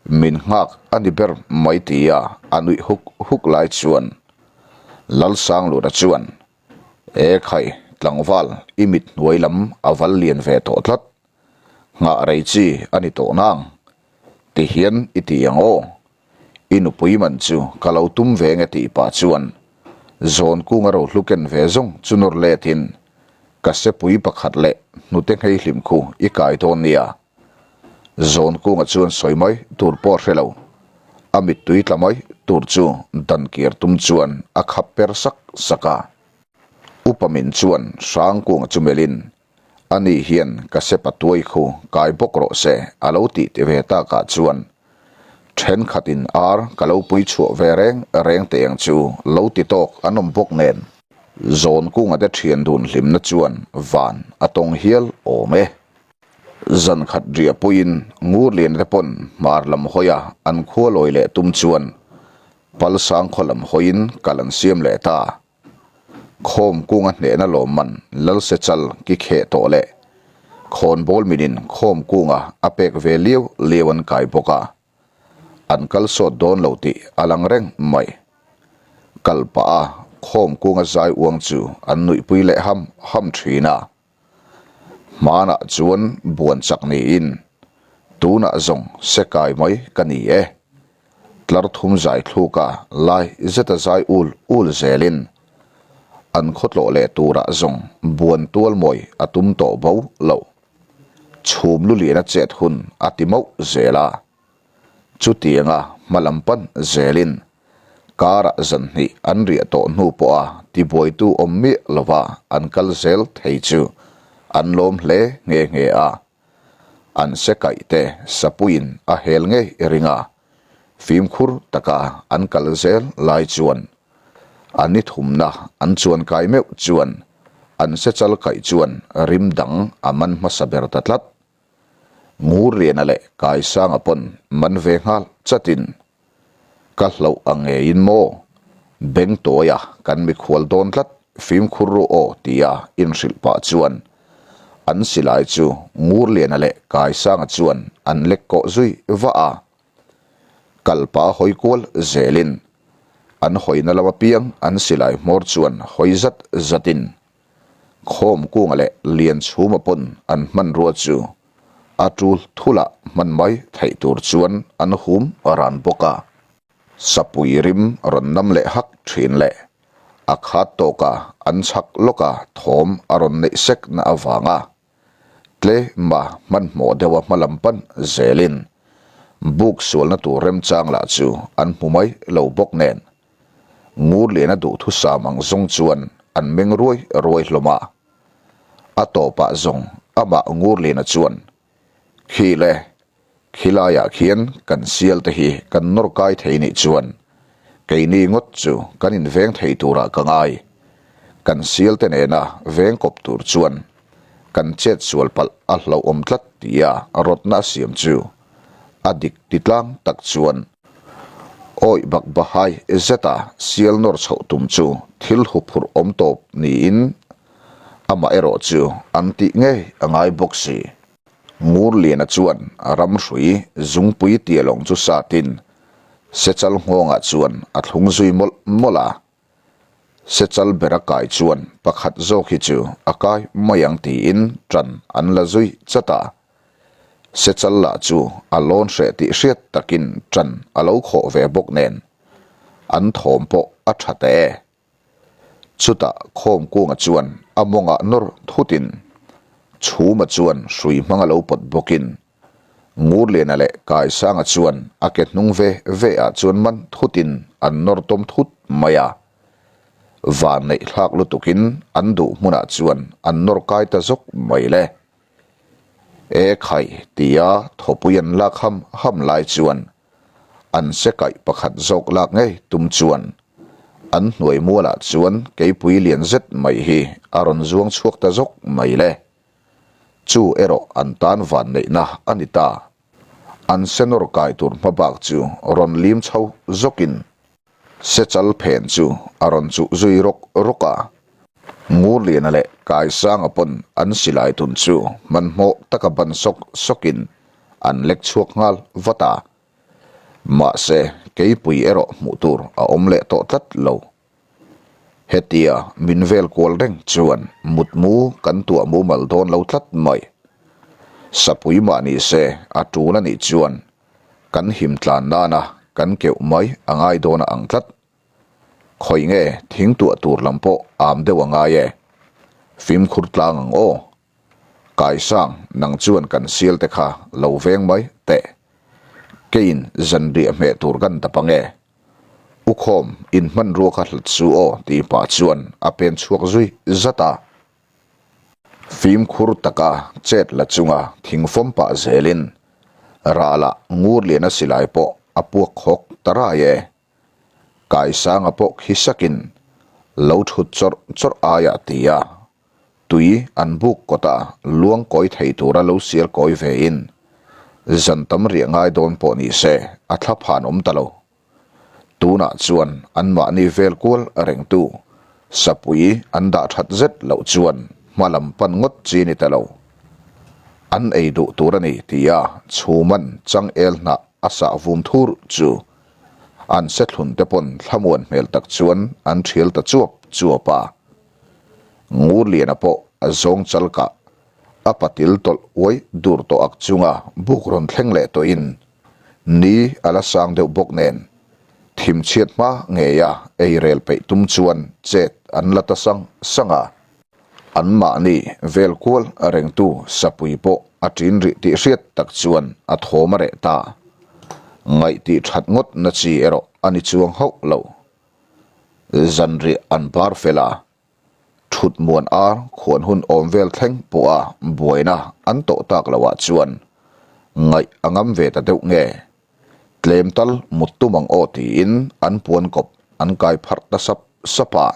Min nghak a ni ber mai tia a nuih huk huk lai chuan Lalsanglura chuan, E khai, tlangval, i mit hnuai lam a val lian ve tawh tlat. Nghah rei chi a ni tawh nang. Tihian i ti ang aw. I nupui man chu ka lo tum ve nge tih pah chuan Zawnkunga rohlu ken ve zawng chu nawr letin ka sepui pakhat leh hnute nghei hlim khu i kai dawn nia. Zawnkunga chuan sawi mai tur pawh a hre lo. A mittui tla mai tur chu dan kir tum chuan a khap per sak sak a. Upa min chuan Hrangkunga chu melhin Ani hian ka sepa tuai khu kai bawk rawh se a lo tih ti ve takah chuan thenkhatin ar ka lo pui chhuah ve reng reng teh ang chu lo ti tawk an awm bawk nen. Zawnkunga te thian dun hlimna chuan van a tawng hial awm e. Zan khat riah puiin Ngurlian te pawn hmar lam hawia an khua lawi leh tum chuan Palsang khaw lam hawiin kal an siam leh ta. Khawm kunga hnehna lawmman Lalsechal ki kheh tawh leh khawnbawl minin khawm kunga a pek ve liau liau an kai bawk a, an kal sawt dawn lo tih a lang reng mai. Kal pah a khawm kunga zai uang chu an nuihpui leh ham ham thin a. Hmanah chuan buan chak niin tunah zawng se kai mai ka ni e. Tlar thum zai thluka lai zeta zai ul ul zelin an khawtlawh leh turah zawng buan tual mawi a tum tawh bo lo. Chhum lu lian a chet hun a ti mauh zel a. Chutianga hma lam pan zelin karah zan hnih an riah tawh hnu pawha tibuaitu awm miah lova an kal zel thei chu an lawm hle nghe nghe a. An se kaih te sapuiin a hel ngei ring a, fimkhur taka an kal zel lai chuan a ni thumna an chuan kai meuh chuan an se chal kaih chuan rim dang a man hmasa ber ta tlat. Ngurliana leh Kaisanga pawn man ve nghal chatin Ka hlauh ang ngeiin maw? Beng tawia kan mikhual dawn tlat fimkhur ru aw tia inhrilh pah chuan an silai chu Ngurliana leh Kaisanga chuan an lek kawh zui vah a. Kalpa hawi kual zelin an hawina lam apiang an silai hmawr chuan hawi zat zatin Khawm kunga leh Lianchhuma pawn an hmanrua chu a tul thulah hman mai theih tur chuan an hum ran bawk a. Sapui rim rawn nam leh hak thin leh a khat tawka an chhak lawka thawm a rawn neih sek na avanga tlema hmanhmawh deuha hmalam pan zelin buk sualna tur remchang lah chu an hmu mai lo bawk nen Ngurliana duhthusam ang zawng chuan an meng ruai ruai hlawm a. A tawpah zawng amah Ngurliana chuan, Khi le, khilaiah khian kan sial te hi kan nawr kai thei nih chuan keini ngawt chu kan inveng thei turah ka ngai. Kan sial te nena veng kawp tur chuan kan chet sual palh a hlauhawm tlat tia rawtna a siam chu a dik ti tlang tak chuan Awih bak bahai zeta sial nawr chhoh tum chu thil huphurh awm tawp niin amah erawh chu an tih ngei a ngai bawk si. Ngurliana chuan ramhrui zungpui tialawng chu satin sechal nghawngah chuan a thlung zui mawlh mawlh a. Sechal bera kai chuan pakhat zawk hi chu a kai mai ang tiin ṭan an la zui chat a. Sechal lah chu a lawn hreh tih hriat takin ṭan a lo khawh ve bawk nen, an thawm pawh a ṭha teh e. Chutah Khawmkunga chuan a mawngah nawr thutin Chhuma chuan hrui hmanga lo pawt bawkin Ngurliana leh Kaisanga chuan a ke hnung ve ve ah chuan man thutin an nawr tawm thut mai a. Van neih hlak lutukin an duh hmunah chuan an nawr kai ta zawk mai le. E khai tia thawpui an lak ham ham lai chuan an se kaih pakhat zawk lak ngei tum chuan an hnuai mualah chuan keipui lian zet mai hi a rawn zuang chhuak ta zawk mai le. Chu erawh an tan van neihna a ni ta. An se nawr kai tur hma bak chu rawn lim chho zawkin Sechal phen chu a rawn chuh zui rawk rawk a. Ngurliana leh Kaisanga pawn an silai tun chu hmanhmawh taka ban sawk sawkin an lek chhuak nghal vat a. Mahse, keipui erawh hmuh tur a awm leh tawh tlat lo. Hetia min vel kual reng chuan mutmu kan tuah mumal dawn lo tlat mai. Sapui mah ni se a tul a nih chuan kan him tlan nana kan keuh mai a ngai dawn a ang tlat. Khawi nge thing tuah tur lam pawh am deuh a ngai e. Fimkhur tlang ang aw. Kaisang nang chuan kan sial te kha lo veng mai teh. Keiin zanriah hmeh tur kan dap ang e. Ukhawm in hmanrua kha hlat su aw tih pah chuan a pen chhuak zui zat a. Fimkhur taka chet la chunga thing fawm pah zelin ralah Ngurliana silai pawh a puak khawk ta rai e. Kaisanga pawh khi sakin lo thut chawrh chawrh aiah ti a, tui an buk kawta luang kawi thei tura lo sial kawi vein zan tam riah ngai dawn pawh ni se a thla phan awm ta lo. Tunah chuan anmahni vel kual rengtu sapui an dah that zet loh chuan hma lam pan ngawt chi ni ta lo. An ei duh tur a ni tia chhuman changel hnah a sah vum thur chu An sethlun te pawn thlamuan hmel tak chuan an thial ta chuap chuap a. Ngurliana pawh a zawng chal kah a patil tawlh uai dur tawh ak chunga buk rawn thleng leh tawhin ni a la sang deuh bawk nen thim chhiat hma ngeia ei rel peih tum chuan chet an la ta sang sang a. Anmahni vel kual rengtu sapui pawh a ṭin rih tih hriat tak chuan a thawm a reh ta. Ngaih tih ṭhat ngawt na chi erawh a ni chuang hauh lo. Zanriah an bar fel a, ṭhut muan ar khuan hun awm vel thleng pawha buaina an tawh tak loah chuan ngaih a ngam ve ta deuh nge? Tlem tal mut tum ang aw tiin an puan kawp an kai pharh ta sap sap a.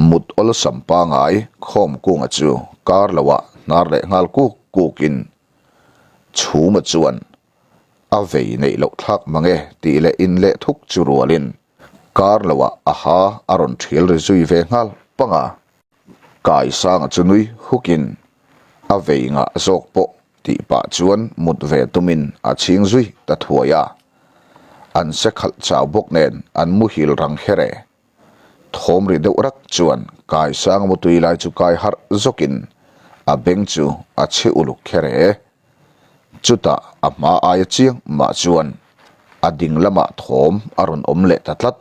Mut awlsam pangai khawm kunga chu kar loah hnar leh nghal kuk kukin Chhuma chuan a vei neih loh thlak mang e tih leh in leh thuk chu rualin kar loah a ha a rawn thial ri zui ve nghal pang a. Kaisanga chu nui hukin a vei ngah zawk pawh tih pah chuan mut ve tumin a chhing zui ta thuai a. An se khalh chau bawk nen an muhil rang kher e. Thawm ri deuh rak chuan Kaisanga mutui lai chu kai harh zawkin a beng chu a chhe uluk kher e. Chutah a hma aia chiang mah chuan a ding lamah thawm a rawn awm leh ta tlat.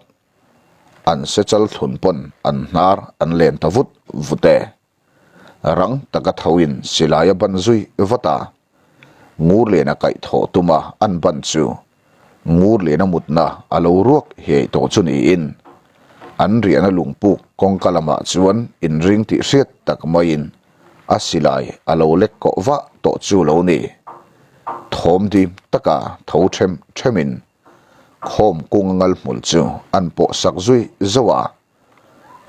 An sechal thlun pawn an hnar an len ta vut vut e. Rang taka thoin silai a ban zui vat a. Ngurliana kaih thawh tuma an ban chu Ngurliana mutna a lo ruak hiai tawh chu niin an riahna lungpuk kawngka lamah chuan inring tih hriat tak maiin a silai a lo lek kawh vah tawh chu lo ni. Thawm dim taka tho them themin Khawm kunga ngal hmul chu an pawh sak zui zauh a,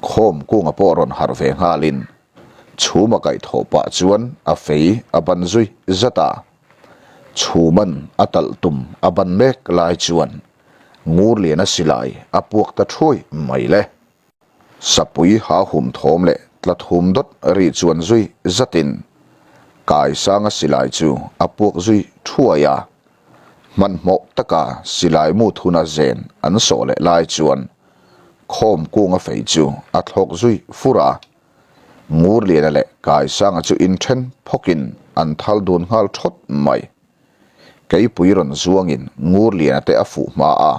khawm kunga pawh rawn harh ve nghalin chhuma kaih thawh pah chuan a fei a ban zui zat a. Chhuman a talh tum a ban mek lai chuan Ngurliana silai a puak ta thuai mai le. Sapui ha hum thawm leh tla thum dawt ri chuan zui zatin Kaisanga silai chu a puak zui thuai a. Hmanhmawh taka silai mut huna zen an sawh leh lai chuan khawm kunga fei chu a thlawk zui fur a. Ngurliana leh Kaisanga chu inthen phawkin. an thal dun nghal thawt mai. Keipui rawn zuangin Ngurliana te a fuh hma a,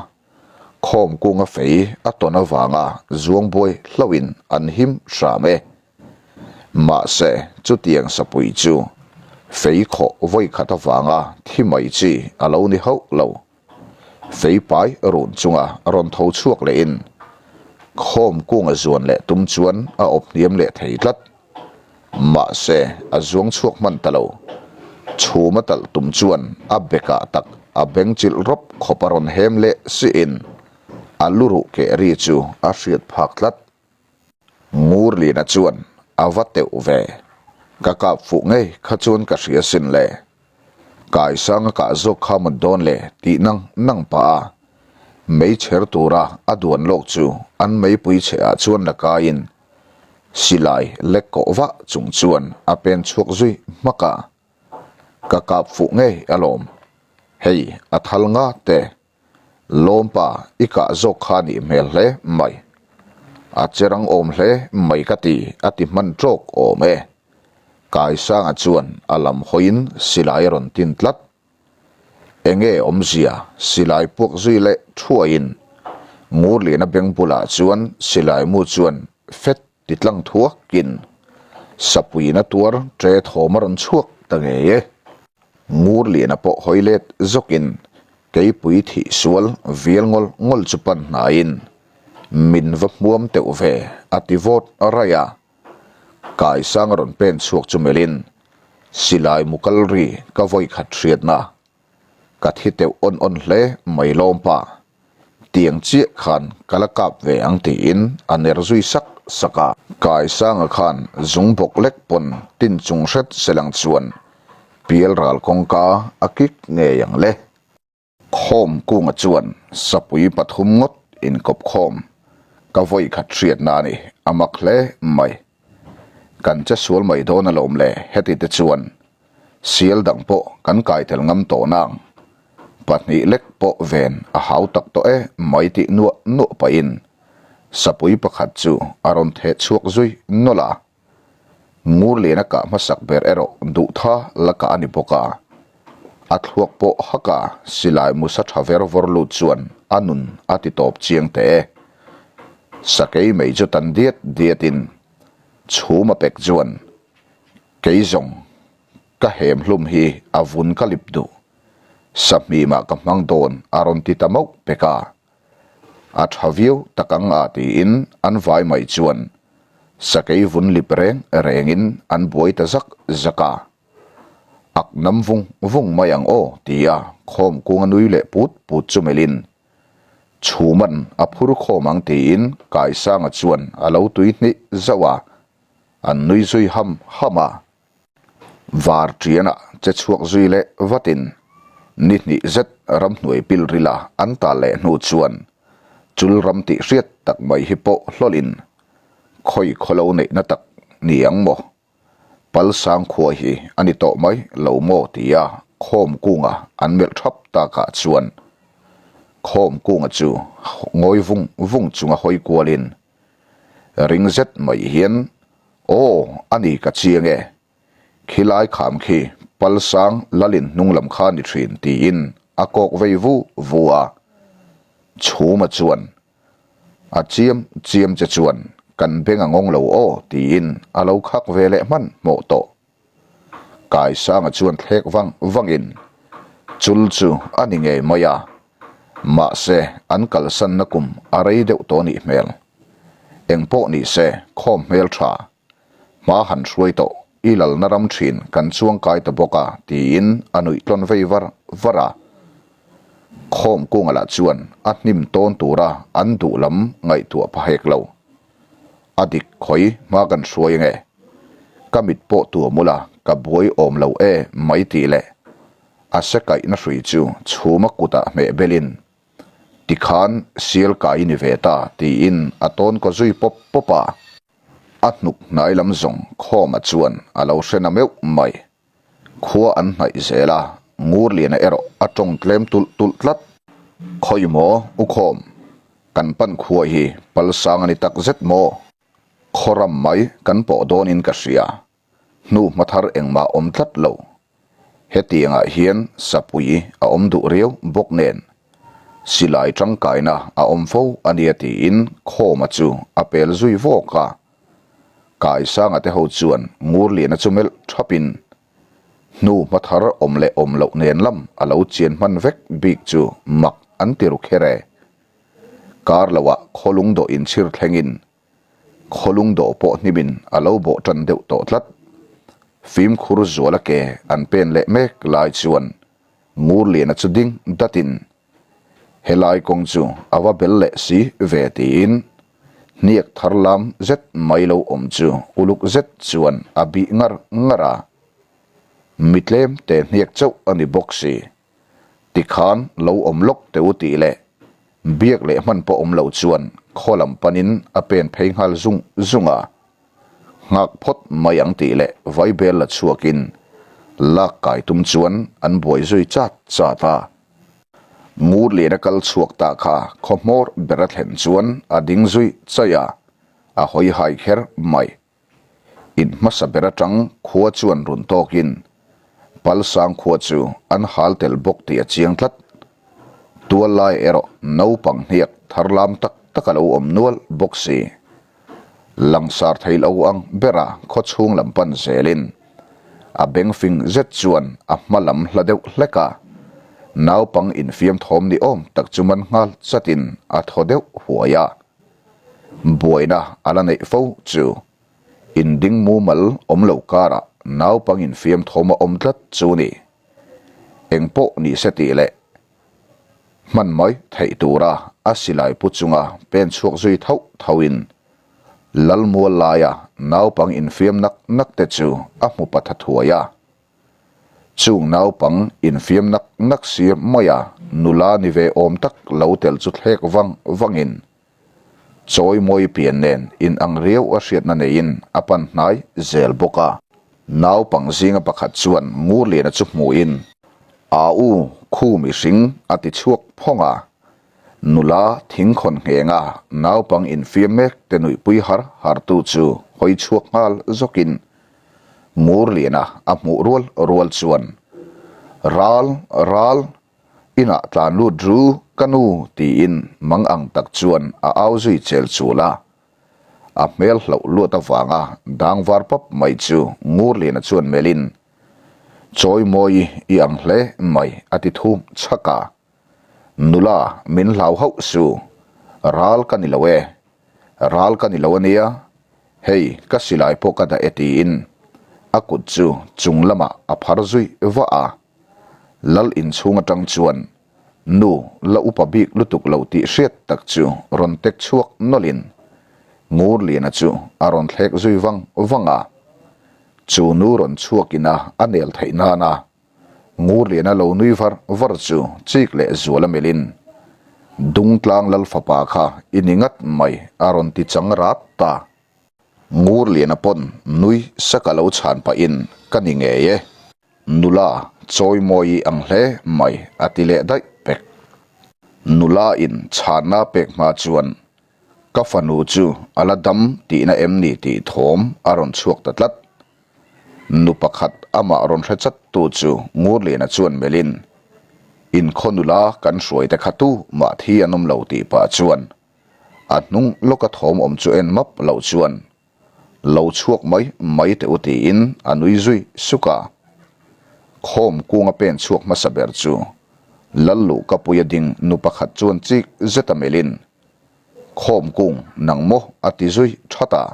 khawm kunga fei a tawn avanga zuang buai hlauhin an him hram e. Mahse, chutiang sapui chu fei khawh vawi khat avanga thi mai chi a lo ni hauh lo. Fei pai run chunga rawn tho chhuak lehin khawm kunga zuan leh tum chuan a awp hniam leh thei tlat. Mahse, a zuang chhuak hman ta lo. Chhum a talh tum chuan a bekah tak a beng chilh rawp khawp a rawn hem leh siin a lu ruh keh ri chu a hriat phak tlat. Ngurliana chuan a va teuh ve. Ka kap fuh ngei kha chuan ka hria sin le. Kaisang a kah zawk kha mut dawn le tih nang nang pah a. Mei chher tura a duan lawk chu an meipui chhe ah chuan la kaiin silai lek kawh vah chung chuan a pen chhuak zui hmak a. Ka kap fuh ngei alawm. Hei a thal nga te. Lawmpa i kah zawk kha nih hmel hle mai. A che rang awm hle mai ka ti a ti hman tawk awm e. Kaisanga chuan a lam hawiin silai a rawn tin tlat. Enge awmzia silai puak zui leh thuaiin Ngurliana beng bulah chuan silai mu chuan fet ti tlang thuakin sapuiin a tuar ṭe thawm a rawn chhuak ta ngei e. Ngurliana pawh hawi let zawkin keipui thih sual vial ngawl ngawl chu pan hnaiin min va hmuam teuh ve a ti vawt raih a. Kaisang a rawn pen chhuak chu melhin silai mu kal ri ka vawi khat hriatna ka thi teuh awn awn hle mai lawm pa. Tiang chiah khan ka la kap ve ang tiin a ner zui sak sak a. Kaisanga khan zung bawk lek pawn tin chung hret selang chuan pial ral kawngka a kik ngei ang le. Khawm kunga chuan sapui pathum ngawt inkawp khawm ka vawi khat hriatna a ni, a mak hle mai. Kan che sual mai dawn alawm le heti te chuan sial dang pawh kan kai tel ngam tawh nang. Pahnih lek pawh ven a hau tak tawh e mai tih nuah nuah pahin sapui pakhat chu a rawn theh chhuak zui nawlh a. Ngurliana kah hmasak ber erawh duhtha la kah a ni bawk a, a thluak pawh hak a, silai musa tha ver vawr lut chuan a nun a ti tawp chiang teh e. Sakei mei chu tan diat diatin chhum a pek chuan kei zawng ka hem hlum hi a vun ka lip duh, sahmimah ka hmang dawn a rawn ti ta mauh pek a. A tha viau tak ang a tiin an vai mai chuan sakei vun lip reng rengin an buai ta zak zak a. Ak nam vung vung mai ang aw tia khawm kung a nui leh put put chu melhin chhuman a phur khawm ang tiin Kaisanga chuan a lo tui hnih zauh a, an nui zui ham ham a. Var ṭianah che chhuak zui leh vatin ni hnih zet ramhnuai pil rila an tal leh hnu chuan chul ram tih hriat tak mai hi pawh hlawlhin khawi khawlo neihna tak ni ang maw? Palsang khua hi a ni tawh mai lo maw tia khawm kunga an melh thap takah chuan khawm kunga chu ngawi vung vung chunga hawi kualin ring zet mai hian Aw, a ni ka chiang e. Khilai kham khi Palsang Lalin hnung lam kha ni thin tiin a kawk vei vu vu a. Chhuma chuan, A chiam chiam che chuan kan beng a ngawng lo aw tiin a lo khak ve leh hman hmawh tawh. Kaisanga chuan thlek vang vangin chul chu a ni ngei mai a, mahse an kalsanna kum a rei deuh tawh nih hmel. Eng pawh ni se khawm hmel tha, hma han hruai tawh i lalna ram thin kan chuang kai ta bawk a tiin a nuih tlawn vei var var a. Khawm kunga lah chuan a hnim tawn tura an duh lam ngaihtuah pha hek lo. A dik khawi hma kan hruai ange. Ka mit pawh tuam ula ka buai awm lo e mai tih leh a se kaihna hrui chu chhuma kutah hmeh belin tikhan sial kai ni ve ta tiin a tawn kaw zui pawp pawp a. A hnuk hnai lam zawng khawma chuan a lo hre na meuh mai. Khua an hnaih zel a, Ngurliana erawh a tawng tlem tulh tulh tlat. Khawi maw u khawm, kan pan khua hi palsang a ni tak zet maw? Khaw ram mai kan pawh dawnin ka hria. Hnu hma thar engmah awm tlat lo. Hetiangah hian sapui a awm duh riau bawk nen silai tangkaina a awm fo a nia tiin Khawma chu a pel zui vawk a. Kaisanga te ho chuan Ngurliana chu melh thapin hnu hma thar awm leh awm loh nen lam a lo chian hman vek bik chu mak an ti ru kher e. Kar loah khawlung dawh inchhir thlengin Khawlung dawh pawh hnimin a lo bawh tan deuh tawh tlat. Fimkhur zuala ke an pen leh mek lai chuan Ngurliana chu ding datin helai kawng chu a va bel leh si ve tiin hniak thar lam zet mai lo awm chu uluk zet chuan a bih ngar ngar a. Mi tlem te hniak chauh a ni bawk si. Tikhan lo awm lawk teh u tih leh biak leh hman pawh awm lo chuan khaw lam panin a pen phei nghal zung zung a. Nghak phawt mai ang tih leh vaibel la chhuakin lak kai tum chuan an buai zui chat chat a. Ngurliana kal chhuak ta kha khaw hmawr ber a thlen chuan a ding zui chaih a, a hawi hai kher mai. In hmasa ber atang khua chuan run tawkin Palsang khua chu an hal tel bawk tih a chiang tlat. Tual lai erawh naupang hniak thar lam tak tak a lo awm nual bawk si. Langsar thei lo ang bera khaw chhung lam pan zelin a beng fing zet chuan a hma lam hla deuh hlek a, naupang infiam thawm ni awm tak chu man nghal chatin a thaw deuh huai a. Buaina a la neih fo chu inding mumal awm lo karah naupang infiam thawm a awm tlat chu ni. Eng pawh ni se tih leh hman mai theih tura a silai pu chunga pen chhuak zui thauh thauhin Lalmual laia naupang infiam nak nak te chu a hmu patha thuai a. Chung naupang infiam nak nak sir maia nula ni ve awm tak lo tel chu thlek vang vangin chawimawi pian nen in ang riau a hriatna neiin a pan hnai zel bawk a. Naupang zinga pakhat chuan Ngurliana chu hmuhin, A u, khu mihring a ti chhuak phawng a. Nula thingkhawn nghenga naupang infiam mek te nuihpui har hartu chu hawi chhuak nghal zawkin Ngurliana a hmuh rual rual chuan, Ral, ral, inah tlan lut ru ka nu tiin mang ang tak chuan a au zui chel chul a. A hmel hlauh luat avanga dang var pap mai chu Ngurliana chuan melhin, Chawimawi i ang hle mai a ti thum chhak a. Nula, min hlau hauh su, ral ka ni lo e, ral ka ni lo ania, hei ka silai pawh ka dah e tiin a kut chu chung lamah a phar zui vah a. Lal inchhung atang chuan nu la upa bik lutuk lo tih hriat tak chu rawn tek chhuak nawlhin Ngurliana chu a rawn thlek zui vang vang a. Chu nu rawn chhuakin a a nel theih nana Ngurliana lo nui var var chu chik leh zual a melhin, Dungtlang lal fapa kha i ni ngat mai a rawn ti chang rat ta. Ngurliana pawn nui sak a lo chhan pahin, Ka ni ngei e. Nula chawimawi i ang hle mai a ti leh daih pek. Nula in chhanna pek hma chuan ka fanu chu a la dam tihna em ni tih thawm a rawn chhuak ta tlat. Nu pakhat amah rawn hre chat tu chu Ngurliana chuan melhin, Inkhaw nula kan hruai te kha tu mah thi an awm lo tih pah chuan a hnung lawka thawm awm chu en map loh chuan lo chhuak mai mai teh u tiin a nui zui suk a. Khawm kunga pen chhuak hmasa ber chu Lalluhkapuia ding nu pakhat chuan chik zeta melhin, Khawm kung nang maw a ti zui that a.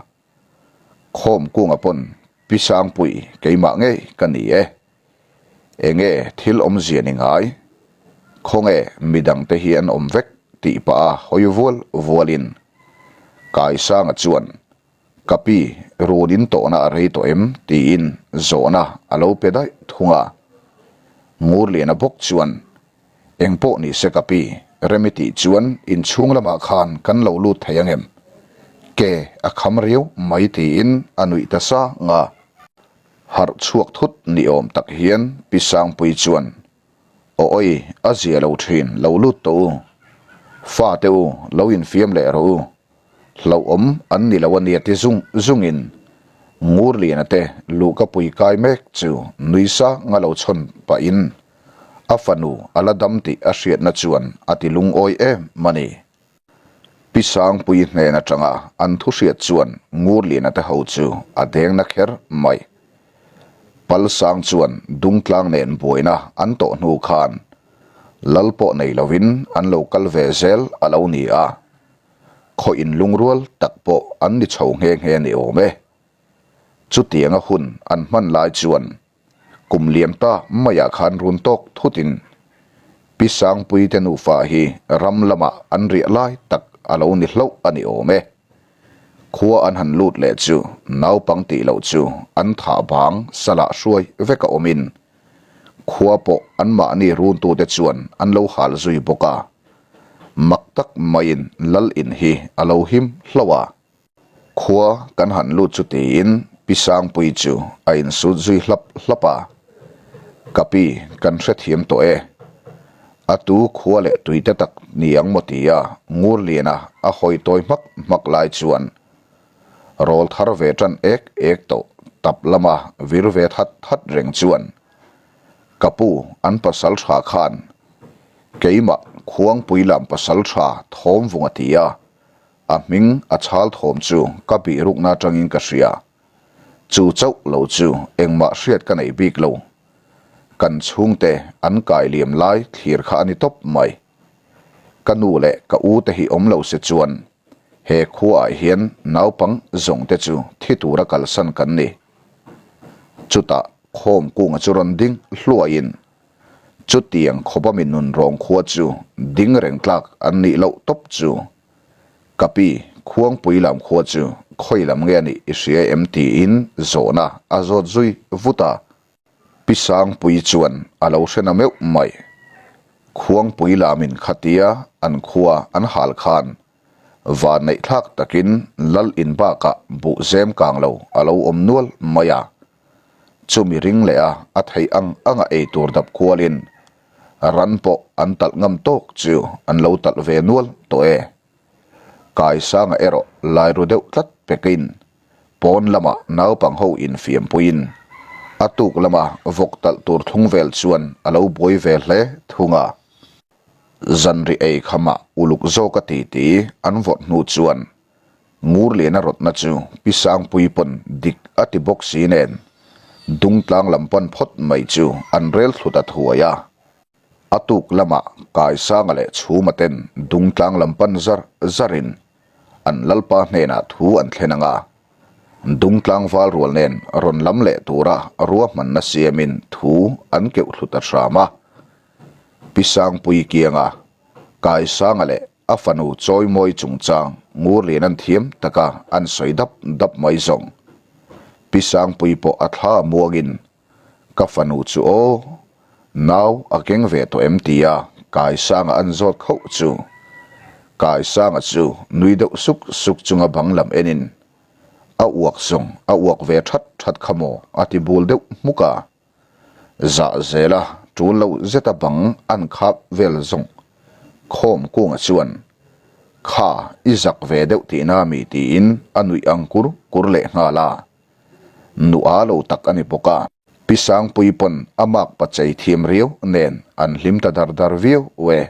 Khawm kunga pawn Pi Sangpui keimah ngei ka ni e. Enge thil awmzia ni ngai? Khawnge midangte hi an awm vek tih pah a hawi vual vualin Kaisanga chuan Ka pi run in tawhna a rei tawh em? tiin zawhna a lo pe daih thung a. Ngurliana bawk chuan Eng pawh ni se ka pi, Remi tih chuan inchhung lamah khan kan lo lut thei ang em? Ke a kham riau mai tiin a nuih ta sang a. Harh chhuak thut ni awm tak hian Pi Sangpui chuan, Aw awi, a zia lo thin, lo lut tawh u. Fate u, lo infiam leh rawh u. Hlauhawm an ni lo a nia ti zung zungin. Ngurliana te luhka pui kai mek chu nui sang a lo chhawn pahin a fanu a la dam tih a hriatna chuan a ti lungawi em a ni. Pi Sangpui hnen atanga an thu hriat chuan Ngurliana te ho chu a deng na kher mai. Palsang chuan Dungtlang nen buaina an tawh hnu khan Lal pawh nei lovin an lo kal ve zel a lo ni a. Khaw inlungrual tak pawh an ni chho nghe nghe ni awm e. Chutianga hun an hman lai chuan kum liam ta maiah khan run tawk thutin Pi Sangpui te nufa hi ram lamah an riah lai tak a lo ni hlauh a ni awm e. Khua an han lut leh chu naupang tih loh chu an thah bang salah hruai vek a awmin khua pawh anmahni runtute chuan an lo hal zui bawk a. Mak tak maiin lal in hi a lo him hlauh a. Khua kan han lut chu tiin Pi Sangpui chu a insut zui hlap hlap a. Ka pi, kan hrethiam tawh e. A tu khua leh tuite tak ni ang maw tia Ngurliana a hawi tawi hmak hmak lai chuan rawl thar ve tan ek ek tawh tap lama vir ve that that reng chuan ka pu an pasal tha khan keimah Khuangpui lam pasal tha Thawmvung a ti a, a hming a chhal thawm chu ka bih rukna atangin ka hria. Chu chauh lo chu engmah hriat ka nei bik lo. Kan chhungte an kai liam lai thlir kha a ni tawp mai. Ka nu leh ka u te hi awm lo se chuan he khuaah hian naupang zawng te chu thi tura kalsan kan ni. Chutah khawm kunga chu rawn ding hluaiin chutiang khawpa mi nunrawng khua chu ding reng tlak an nih loh tawp chu. Ka pi, Khuangpui lam khua chu khawi lam nge a nih i hria em tiin zawhna a zawt zui vut a. Pi Sangpui chuan a lo hre na meuh mai. Khuangpui lamin khatia an khua an hal khan vanneih thlak takin lal in bakah buh zem kang lo a lo awm nual mai a. Chumi ring leh a a theih ang anga ei tur dap kualin ran pawh an talh ngam tawk chu an lo talh ve nual tawh e. Kaisanga erawh lai ru deuh tlat pekin Pawn lama naupang ho infiampuiin a tuk lama vawk talh tur thlung vel chuan a lo buai ve hle thung a. Zanri ei khamah uluk zawk a titi an vawrh hnu chuan Ngurliana rawtna chu Pi Sangpui pawn dik a ti bawk si nen Dungtlang lam pan phawt mai chu an rel thlu ta thuai a. A tuk lamah Kaisanga leh Chhuma ten Dungtlang lam pan zar zarin An Lalpa hnenah thu an thlen ang a, Dungtlang val rual nen rawn lam leh tura ruahmanna siamin thu an keuh thlu ta hram a. Pi Sangpui kianga Kaisanga leh a fanu Chawimawi chungchang Ngurlian an thiam taka an sawi dap dap mai zawng. Pi Sangpui pawh a thla muangin Ka fanu chu aw, nau a keng ve tawh em tia Kaisanga an zawt khauh chu. Kaisanga chu nui deuh suk suk chunga bang lam enin a uak zawng a uak ve that that kha maw a ti bul deuh hmuk a. Zah zela tul lo zeta bang an khap vel zawng khawm kunga chuan kha i zak ve deuh tihna mi tiin a nuih ang kur kur leh nghal a. Nua lo tak a ni bawk a. Pi Sangpui pawn a mak pa chei thiam riau nen an hlim ta dar dar viau e.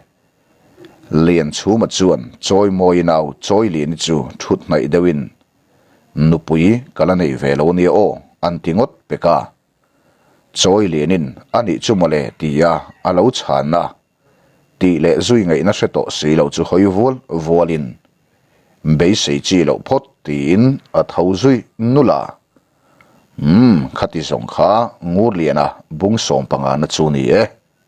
Lianchhuma chuan Chawimawi nau Chawiliani chu thut hnaih deuhin, Nupui ka la nei ve lo nia aw, an ti ngawt pek a. Chawilianin a nih chu mawle tia a lo chhan a. Tih leh zui ngaihna hre tawh si lo chu hawi vual vualin beisei chi loh phawt tiin a tho zui nulh a. Umm, khati zawng kha Ngurliana bung sawmpangana chu ni e.